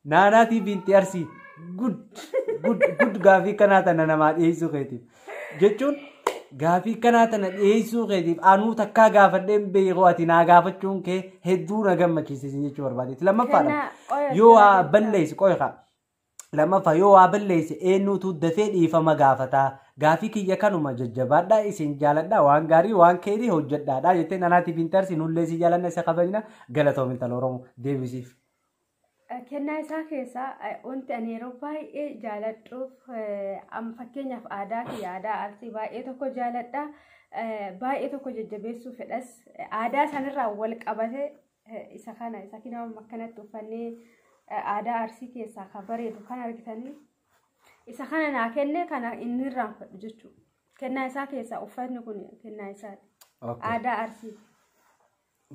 Naanaatii binti Arsii gud gud gud gaafii kanaa tana namaa dhiyeessuu keetiif jechuun gaafii kanaa tana dhiyeessuu keetiif anuu takkaa gaafadheen beeku ati naa gaafachuun kee hedduu na gammachiise jechuu barbaadeeti. Lammaffaadha yoo waa balleessi qoyqa. Lammaffaa yoo waa balleesse eenyutu dafee dhiifama gaafataa. Gaafii kiyya kanuma jajjabaadhaa isin jaaladhaa waan gaarii waan keerii hojjedhaadhaa jettee naanaatii binti Arsii nullee si jaalanna isa kabajna galatoom intala Oromoo deebisiif. Kennaa isaa keessaa wanti ani yeroo baay'ee jaaladhuuf fakkeenyaaf aadaa kiyya aadaa Arsii baay'ee tokko jaaladha. Baay'ee tokko jajjabeessuu fedhas aadaa sanirraa wal qabate isa kana isa kinama akkanatti uffannee aadaa Arsii keessaa kan bareedu kan argitanii isa kana naa kenne kana inni irraanfadhu jechuudha. Kennaa isaa keessaa uffatni kun kennaa isaati. Aadaa Arsii.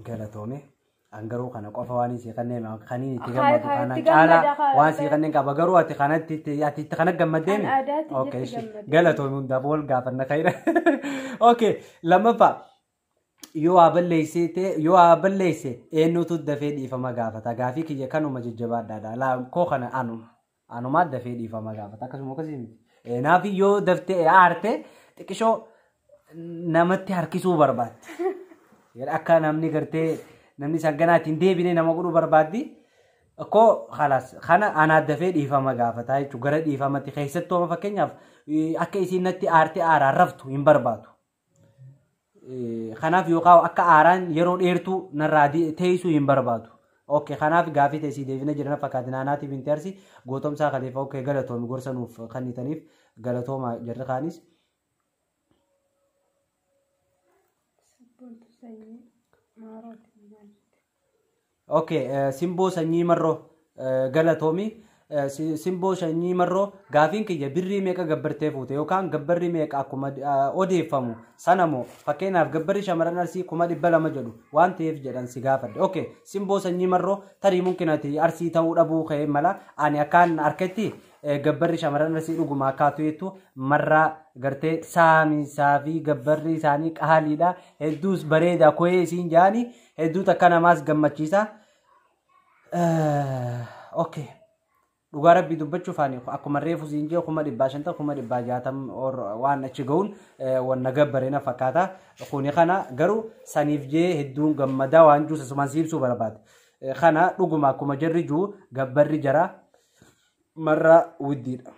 Galatoome. An garuu kana qofa waan isii kanneen kaniin itti gammadu kana caalaa waan isii kanneen qaba garuu ati kanatti ati itti kana gammaddee okay galatoome hundaaf wal gaafanna kayra. Okay, lammaffaa yoo waa balleessite yoo waa balleesse eenyutu dafee dhiifama gaafata. Gaafii kiyya kanuma jajjabaadhaadha. Laa koo kana anuma anumaa dafee dhiifama gaafata akkasuma akkasii miti. Naafi yoo daftee aarte xiqqishoo namatti harkisuu barbaaddi. Akka namni gartee namni sanganaatiin deebinee nama godhuu barbaaddi. Koo khalaas kana anaa dafee dhiifama gaafata jechuudha. Gara dhiifamatti keessattuu amma fakkeenyaaf akka isiin natti aarte aaraan raftu hin barbaadu. Kanaaf yookaan akka aaraan yeroo dheertuu narraa teessuu hin barbaadu. Okay, kanaaf gaafii teessii deebina jiran fakkaati naanaatii binti Arsii gootomsaa kaleeffa okay galatoomi gorsa nuuf kennitaniif galatooma jarri kaanis. Okay, simboo sanyii marroo galatoomi. Simboo sanyii marroo gaafiin kiyya birrii meeqa gabbartee fuute yookaan gabbarri meeqa akkuma odeeffamu sanamoo fakkeenyaaf gabbarri shamarran Arsii 200,000 jedhu waan ta'eef jedhan si gaafadhe. Okay, simboo sanyii marroo tarii mumkinati Arsii ta'uu dhabuu ka'ee mala ani akkaan harkatti gabbarri shamarran Arsii dhuguma akkaatu jettu marraa gartee saamisaa fi gabbarri isaanii qaaliidha. Hedduus bareeda koyee isiin jaanii hedduu takka namaas gammachiisa. Okay. Dhugaa rabbii dubbachuuf ani akkuma reefu siin jee 550,000 660,000 waan achi ga'uun wanna gabbareena fakkaata. Kuni kana garuu saniif jee hedduun gammadaa waan juusa sumaan siibsuu barbaade. Kana dhuguma akkuma jarri juu gabbarri jara marra widdiidha.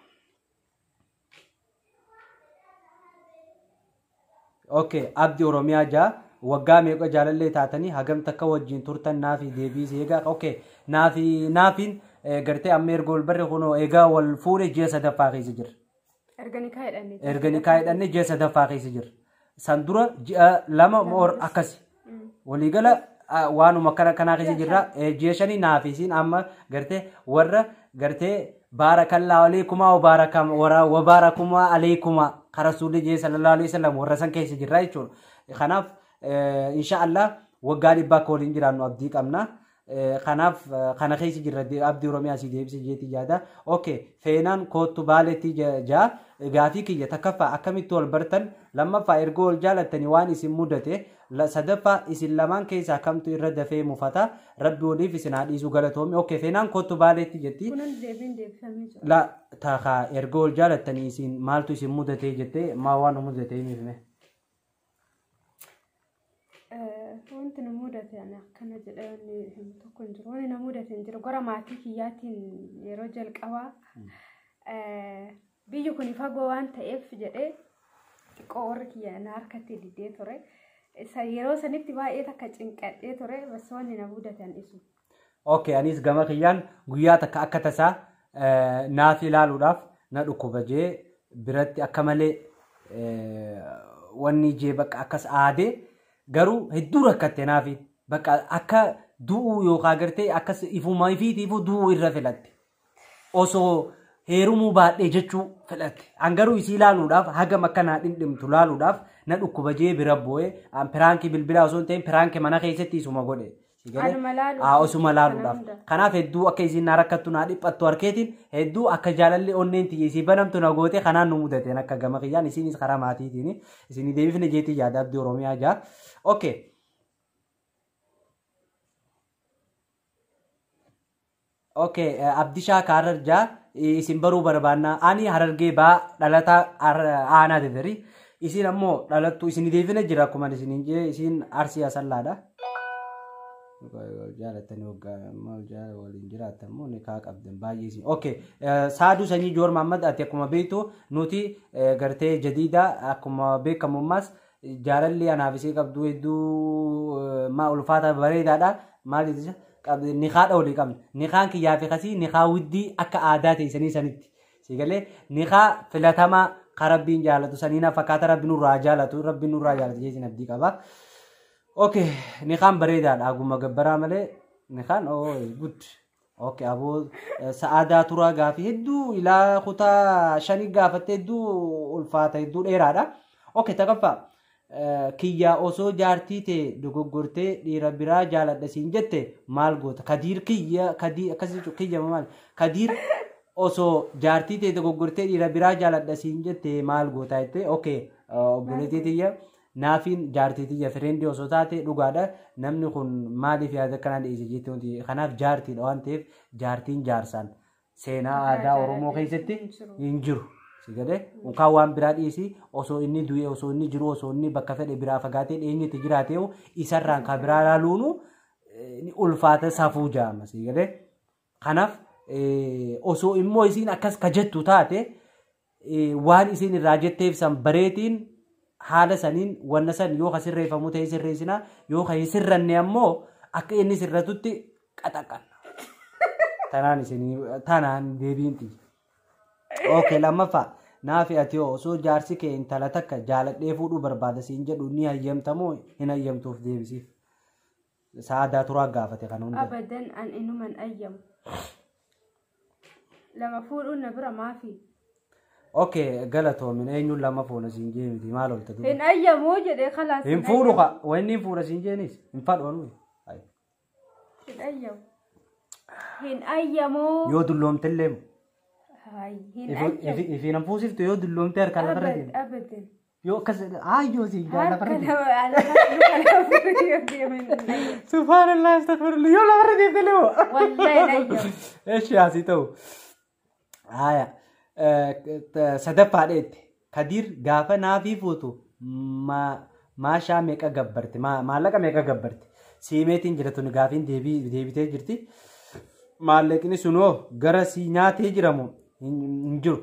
Okay, Abdi Oromiyaa jaa waggaa meeqa jaalallee taatanii hagam takka wajjin turtan naafi deebii eegaa. Okay, naafiin gartee amma erga wal barre kunoo eegaa wal fuudhe ji'a sadaffaa keessa jira. Erga nikaa hidhanne. Erga nikaa hidhanne ji'a sadaffaa keessa jira. San dura ji'a 2 moor akkasi. Waliigala waanuma kanaa keessa jirra. Ji'a 5 naafi isiin amma gartee warra gartee baarakallaa aleekumaa wa baarakumaa aleekumaa karasuulli jee sallallahu alaihi wasallam warra san keessa jirra jechuudha. Kanaaf inshaallah waggaa 100 akka waliin jiraannu abdii qabna. Kanaaf kana keessa jirra Abdii Oromiyaa si deebise jeetii yaada. Okay, Feenaan koottu Baaleetti jaa gaafii kiyya takkaffaa akkamitti wal bartan, lammaffaa erga wal jaalattanii waan isin mudate, sadaffaa isin lamaan keessaa kamtu irra dafee mufata, rabbi waliif isin haa dhiisu galatoomi. Okay, Feenaan koottu Baaleetti jetti. Kunan deebiin deebifamee jira. La takaa erga wal jaalattanii isin maaltu isin mudate jettee maa waan mudate hin himne. Wanti na mudate ani akkana jedhee wanni himu tokko hin jiru. Wanni na mudate hin jiru. Gara maatii kiyyaatiin yeroo jalqabaa biyyi kun fagoo waan ta'eef jedhee xiqqoo warri kiyya na harkatti didee ture. Yeroo sanitti baay'ee takka cinqadhee ture. Bas wanni na mudate an isu. Okay, anis gama kiyyaan guyyaa takka akka tasaa naaf ilaaluudhaaf na dhukkuba jee biratti akka malee wanni jee bakka akkas aadee garuu hedduu rakkatte naafi bakka akka du'uu yookaan gartee akkas ifuma ifiitiifuu du'uu irra filatte osoo heerumuu baadhee jechuu filatte an garuu isii ilaaluudhaaf hagam akka naa dhindhimtu ilaaluudhaaf na dhukkuba jee bira bu'ee an piraankii bilbilaa osoo hin ta'in piraankii mana keessatti isuma godhe. Osuma ilaaluudhaaf. Kanaaf hedduu akka isiin na rakkattu na dhiphattu harkeetiin hedduu akka jaalalli onneen tiyya isii banamtu na goote kanaan nu mudateen akka gama kiyyaan isiinis karaa maatiitiin isinii deebifne jeetii yaada Abdii Oromiyaa jaa. Okay. Okay, Abdishaa Kaarar jaa isin baruu barbaannaa. Ani Harargee baa dhalataa aanaa dederi. Isin ammoo dhalattuu isinii deebifne jira akkuma isiniin jee isiin Arsii Asallaadha. Jaalatanii waggaa waliin jiraatan immoo nikaa qabdan baay'ee isin. Okay, Saaduu Sanyii Joor Mahammad ati akkuma beektu nuti gartee jadiida akkuma beekamu ammas jaalalli anaaf isii qabdu hedduu maa ulfaata bareedaadha. Maal jechuudha? Nikaadha walii qabna. Nikaan kiyyaa fi kasii nikaa widdii akka aadaa ta'e sanitti. Siigalee nikaa filatamaa kan rabbiin jaalatu saniin fakkaata rabbi nurraa jaalatu rabbi nurraa jaalatu jechuun abdii qaba. Okay, nikaan bareedaadha. Aguma gabbaraa malee nikaan oh good. Okay, aboo sa'aadaa turaa gaafii hedduu ilaa kutaa 5 gaafatte hedduu ulfaata hedduu dheeraadha. Okay, takkaffaa kiyyaa osoo jaartii ta'e dogoggortee dhiira biraa jaaladha siin jette maal goota? Kadiir kiyya kadiir akkas jechuun kiyya maal? Kadiir osoo jaartii ta'e dogoggortee dhiira biraa jaaladha siin jette maal goota jettee? Okay, obboleettii tiyya. Naafiin jaartii tiyya fireendii osoo taate dhugaadha. Namni kun maaliif yaada akkanaa dhiyeesse jettee wanti kanaaf jaartiidha waan ta'eef jaartiin jaarsaan seenaa aadaa Oromoo keessatti hin jiru. Sigalee unkaan waan biraa dhiyeessi osoo inni du'e osoo inni jiru osoo inni bakka fedhe biraa fagaatee dhiyeenyatti jiraatee isarraan kan biraa ilaaluunu ni ulfaata safuu jaama. Sigalee kanaaf osoo immoo isiin akkas kajettu taate waan isiin irraa jetteef san bareetiin haala saniin wanna san yoo sirreeffamu ta'e sirreessinaa yoo kan hin sirranne ammoo akka inni sirratutti qaxaqanna. Tanaan isinii tanaan deebiin tiyya. Okay, lammaffaa naafi ati osoo jaarsi kee intala takka jaaladhee fuudhuu barbaada siin jedhu ni hayyamtamoo hin hayyamtuuf deebisiif. Sa'aadaa turaa gaafate kan hunda. Abadan an inuman ayyamu. Lama fuudhuun na bira maafi. Okay, galatoomin eenyuun lama fuuna siin jee miti maal oolta duuba. Hin ayyamuu jedhee khalaas. Hin fuudhu kaa wanni hin fuudha siin jeenis hin fadhu. Hin ayyamu. Hin ayyamuu. Yoo dulloomte illee. Hin ayyamu. Ifiin hin fuusiftu yoo dulloomte harkaan lafarra deemte. Abadan. Yoo akkas ayyoo siin jaa lafarra deemte. Harka yoo deemen. Subhaanallah astaghfirullah yoo lafarra deemte illee. Wallahi hin ayyamu. Eshi asii ta'u. Haaya. Sadaffaadheetti Kadiir gaafa naafii fuutu maashaa meeqa gabbarte maallaqa meeqa gabbarte siimeetiin jira tuni gaafiin deebitee jirti maallaqni sunoo gara si nyaatee jiramu hin jiru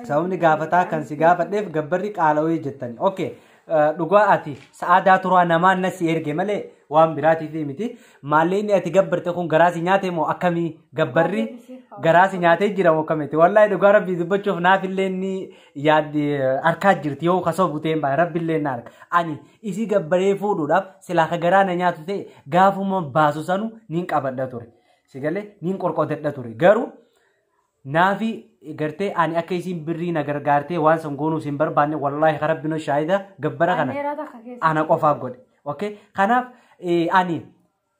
sababni gaafataa kan si gaafadheef gabbarri qaala'ee jettani. Okay, Dhugaa ati sa'aadaa turaa namaan na si erge malee waan biraatiif miti. Maallee ati gabbarte kun garaa si nyaate moo akkamii gabbarri garaa si nyaatee jira moo akkamitti? Wallaahi dhugaa rabbii dubbachuuf naafillee ni yaadde harkaa jirti yoo kasoo buteen baay'ee rabbiillee na harka. Ani isii gabbaree fuudhuudhaaf silaa ka garaa na nyaatu ta'e gaafuma baasu sanu niin qabadha ture. Si galee niin qorqotadha ture. Garuu naafi gartee ani akka isiin birrii na gargaartee waan san goonuus hin barbaanne wallaahi rabbinu shaahida gabbara kana ana qofaaf godhe. Okay? Kanaaf ani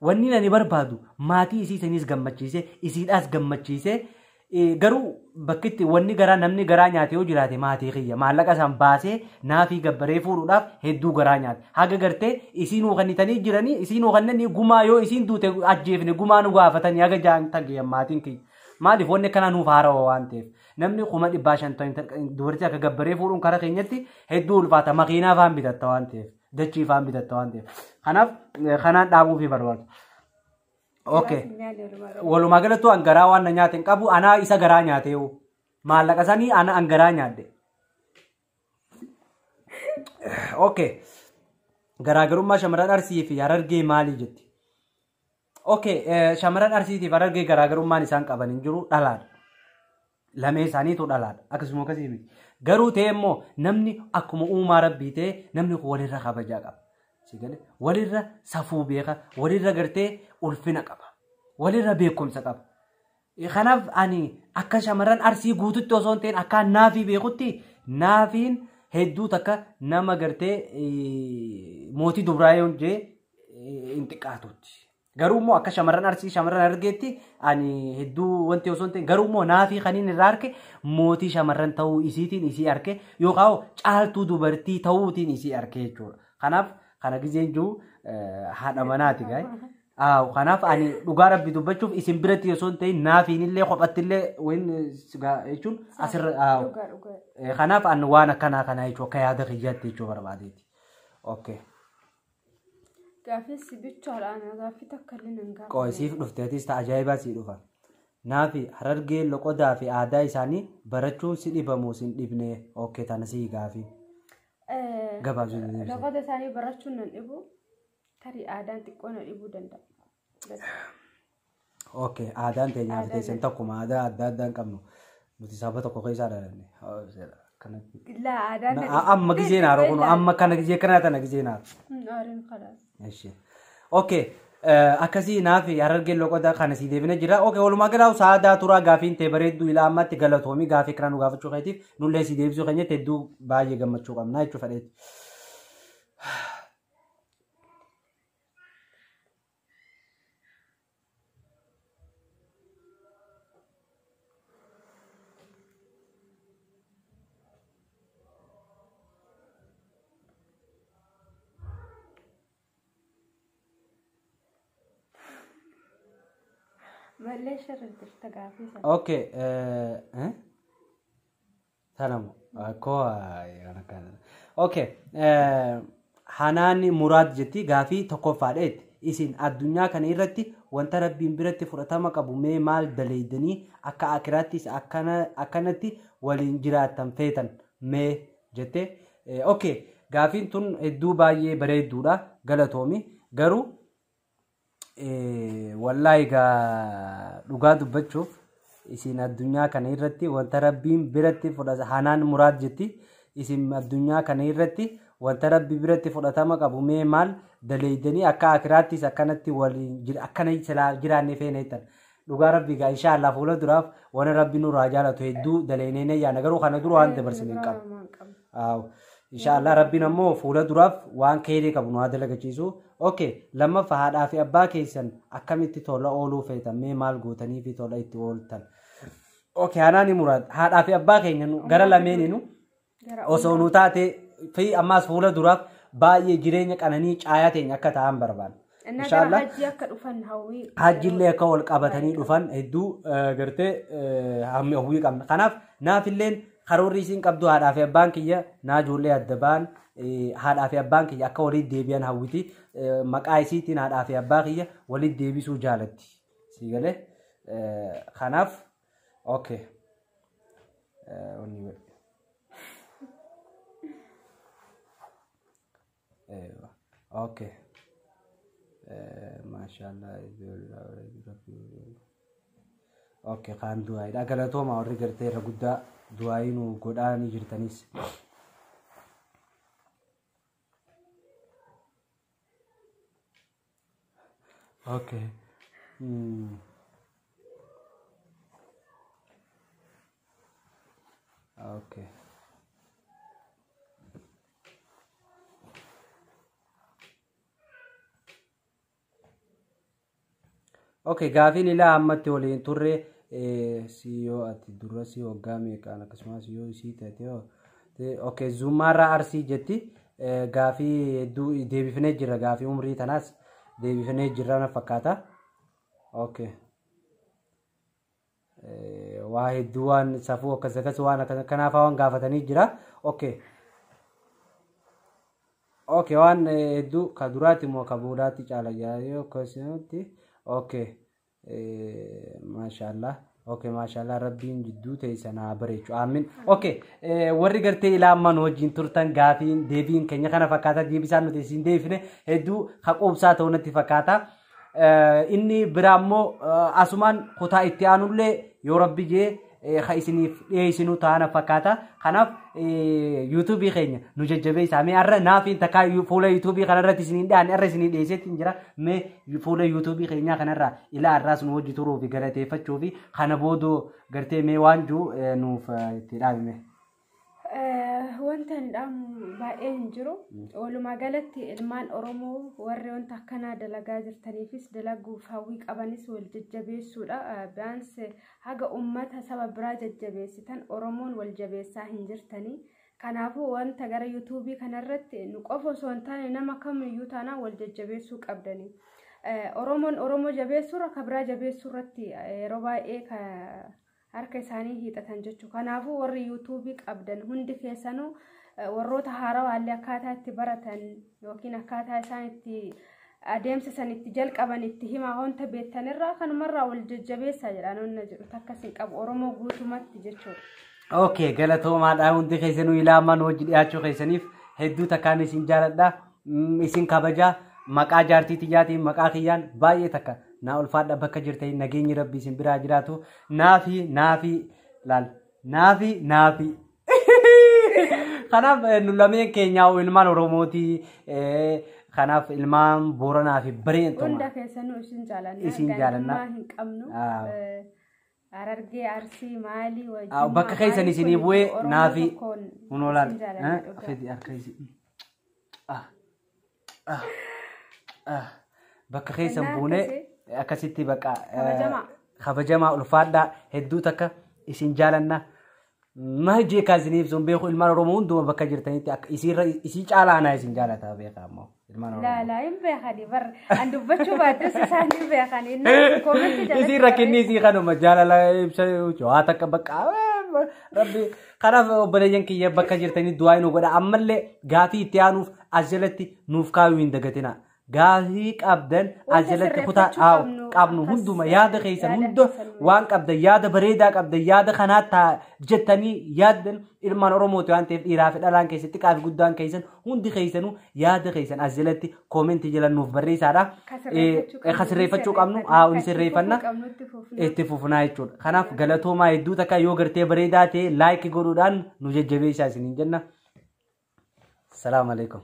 wanni ani barbaadu maatii isii saniis gammachiise isiidhaas gammachiise garuu bakkitti wanni garaa namni garaa nyaate yoo jiraate maatii kiyya maallaqa isaan baasee naafii gabbaree fuudhuudhaaf hedduu garaa nyaate. Haga gartee isiin hukannitanii jiranii isiin hukannanii gumaa yoo isiin duute ajjeefne gumaa nu gaafatanii haga jaan tageeyyan maatiin kiyya. Maaliif wanni akkanaa nuuf haarawa waan ta'eef namni 550,000 dubartii akka gabbaree fuudhuun karaa keenyatti hedduu ulfaata makiinaa faan bitatta waan ta'eef dachii faan bitatta waan ta'eef kanaaf kanaan dhaabuufii barbaadu. Okay. Walumaa galattuu an garaa waan na nyaate hin qabu anaa isa garaa nyaate yoo maallaqa sanii ana an garaa nyaadde. Okay. Garaagarummaa shamarran Arsii fi Harargee maali jetti? Okay, shamarran Arsiitiif Harargee garaagarummaan isaan qaban hin jiru dhalaadha. Lamee isaaniitu dhalaadha. Akkasuma akkasii miti. Garuu ta'e immoo namni akkuma uumaa rabbii ta'e namni kun walirra kabajaa qaba. Walirra safuu beeka, walirra gartee ulfina qaba, walirra beekumsa qaba. Kanaaf ani akka shamarran Arsii guututti osoo hin ta'in akka naafii beekutti naafiin hedduu takka nama gartee mootii dubraa yoo jee hin xiqqaatutti. Garuu immoo akka shamarran Arsii shamarran Harargeetti ani hedduu wanti osoo hin ta'in garuu immoo naafii kaniin irraa arge mootii shamarran ta'uu isiitiin isii arge yookaan caaltuu dubartii ta'uutiin isii arge jechuudha. Kanaaf kana gizeen jiru haadha manaati gaa'e. Kanaaf ani dhugaa rabbi dubbachuuf isin biratti osoo hin ta'in naafiin illee kophatti illee jechuun asirra. Kanaaf ani waan akkanaa kanaa jechuudha akka yaada kiyyaatti jechuu barbaadeeti. Okay. Gaaffii bichaadhaan gaaffii takka illee nan gaafadha. Qo'isiif dhufteetis ta'a ajaa'ibaa sii dhufa. Naafi Harargee loqodaa fi aadaa isaanii barachuun si dhibamu si hin dhibne. Okay tana sii gaafii. Gabaabsuu dandeessa. Loqoda isaanii barachuun nan dhibu tarii aadaan xiqqoo na dhibuu danda'a. Okay aadaan teenyaaf teessan tokkuma aadaa adda addaa hin qabnu. Nuti saba tokko keessaa dhalanne. Laa aadaan. Amma gizeen haaroo kun amma kana gizee kana tana gizeen haaroo. Aariin kalaas. Okay. Akkasii naafi Harargeen loqoda kana sii deebina jira. Okay walumaa galaa sa'aadaa turaa gaafiin ta'e bareedduu ilaa ammaatti galatoomii gaafii kana nu gaafachuu keetiif nullee sii deebisuu keenyatti hedduu baay'ee gammachuu qabna jechuu fedheeti. Mallee sharri jirta gaafii sana. Okay. Tanamu. Akkoo Okay. Hanaani Muraad jetti gaafii tokkoffaadheetti. Isin addunyaa kana irratti wanta rabbiin biratti fudhatama qabu mee maal daleeydanii akka akiraattis akkanatti waliin jiraattan feetan mee jette. Okay. Gaafiin tun hedduu baay'ee bareedduudha galatoomi. Garuu wallaahi dhugaa dubbachuuf isin addunyaa kana irratti wanta rabbiin biratti fudhata Hanaan Muraad jetti isin addunyaa kana irratti wanta rabbi biratti fudhatama qabu mee maal daleeydanii akka akiraattis akkanatti waliin akkana jiraanne feene jettan. Dhugaa rabbi gaa inshaallah fuula duraaf waan rabbi nurraa jaalatu hedduu daleeynee yaana garuu kana dura waan dabarsine hin qabu. Inshaallah rabbiin ammoo fuula duraaf waan keerii qabu nu haa dalagachiisu. Okay, lammaffaa haadhaa fi abbaa keessan akkamitti tola ooluu feetan mee maal gootanii fi tola itti ooltan. Okay, Hanaani Muraad haadhaa fi abbaa keenya gara lameeninu osoo nu taate fi ammaas fuula duraaf baay'ee jireenya qananii caayaa teenya akka ta'an barbaanna. Inshaallah hajji akka dhufan hawwii. Hajjillee akka wal qabatanii dhufan hedduu gartee hawwii qabna. Kanaaf naafilleen karoorri isiin qabdu haadhaa fi abbaan kiyya naa ijoollee adda ba'an haadhaa fi abbaan kiyya akka walitti deebi'an hawwiti. Maqaa isiitiin haadhaa fi abbaa kiyya walitti deebisuu jaalatti. Sii galee kanaaf okay. Okay. Maashaallah. Okay, kaan du'aayidha. Galatooma warri gartee irra guddaa du'aayii nu godhaanii jirtanis. Okay. Okay. Okay, gaafiin ilaa ammatti waliin turre si yoo ati dura si waggaa meeqaan akkasumas yoo isii taate okay, Zuumaarraa Arsii jetti. Gaafii hedduu deebifnee jirra, gaafii umrii tanaas deebifnee jirra na fakkaata. Okay. Waa hedduu waan safuu akkas akkas waan kanaafaa waan gaafatanii jira. Okay. Okay, waan hedduu ka duraati moo ka boodaatti caala yoo akkasumatti. Okay. Maashaallah. Okay, maashaallah, rabbiin jidduu ta'e sana bareechu. Aamin. Okay. Warri gartee ilaa ammaa nu wajjin turtan gaafiin deebiin keenya kana fakkaata. Deebisaan nuti isin deebifne hedduu haqoobsaa ta'uu natti fakkaata. Inni biraa immoo asumaan kutaa itti aanullee yoo rabbi jee ka isiniif dhiyeessinu ta'ana fakkaata. Kanaaf yuutuubii keenya nu jajjabeessaa. Mee har'a naafiin takka fuula yuutuubii kanarratti isiniin dhiyaanne har'a isiniin dhiyeesseetti hin jira. Mee fuula yuutuubii keenyaa kanarraa ilaa har'aas nu hojii turuu fi galateeffachuu fi kana boodoo gartee mee waan jiru nuuf itti dhaabime. Wanta hin dhaamu baay'ee hin jiru. Walumaa galatti ilmaan Oromoo warri wanta akkanaa dalagaa jirtaniifis dalaguuf hawwii qabanis wal jajjabeessuudha. Bi'aans haga uummata saba biraa jajjabeessitan Oromoon wal jabeessaa hin jirtanii. Kanaafuu wanta gara yuutuubii kanarratti nu qofa osoo hin taane nama kamiyyuu taanaan wal jajjabeessuu qabdanii. Oromoon Oromoo jabeessuurra ka biraa jabeessuu irratti yeroo baay'ee harka isaanii hiixatan jechuudha. Kanaafuu warri yuutuubii qabdan hundi keessanuu warroota haarawaallee akkaataa itti baratan yookiin akkaataa isaan itti adeemsa san itti jalqaban itti himaa wanta beektanirraa kanumarraa wal jajjabeessaa jedha nonna jedhu takkas hin qabu Oromoo guutumatti jechuudha. Okay, galatoomaadha hundi keessanuu ilaa ammaa nu hojii dhiyaachuu keessaniif hedduu takkaan isin jaaladha. Isin kabajaa maqaa jaartii tiyyaatiin maqaa kiyyaan baay'ee takka naa ulfaadha bakka jirtanii nageenyi rabbi isin biraa jiraatu. Naafi naafi laal naafi naafi. Kanaaf nu lameen keenyaa ilmaan Oromooti. Kanaaf ilmaan Booranaa fi Bareentuma. Hunda keessanuu isin jaalanna. Isin jaalanna. Gandummaa hin qabnu. Harargee, Arsii, Maalii, wajjin. Bakka keessan isinii bu'ee naafi hunoo laal. Fedhi harka isin. Bakka keessan buunee akkasitti bakka kabajamaa ulfaadhaa hedduu takka isin jaalanna. Maal jee kaasiniif ibsuun beeku ilmaan Oromoo hunduma bakka jirtanitti akka isii caalaa anaa isin jaalataa beekaa ammoo ilmaan Oromoo. Laa hin beekani bar an dubbachuu baadhus isaan hin beekani. Isiin rakkinni isii kanuma jaalala ibsa waa takka bakka rabbi kanaaf obboleeyyan kiyya bakka jirtanii du'aa nu godha ammallee gaafii itti aanuuf as jalatti nuuf kaayuu hin dagatina. Gaafii qabdan as jalatti kutaa qabnu hunduma yaada keessan hunda waan qabdan yaada bareedaa qabdan yaada kanaa jettanii yaaddan ilmaan Oromooti waan ta'eef dhiiraa fi dhalaan keessan xiqqaa fi guddaan keessan hundi keessanuu yaada keessan as jalatti koomentii jala nuuf barreessaadha. Ka sirreeffachuu qabnu haa sirreeffanna itti fufnaa jechuudha. Kanaaf galatoomaa hedduu takka yoo gartee bareedaa ta'e laayikii godhuudhaan nu jajjabeessaa isiniin jenna. Salaamu alaikum.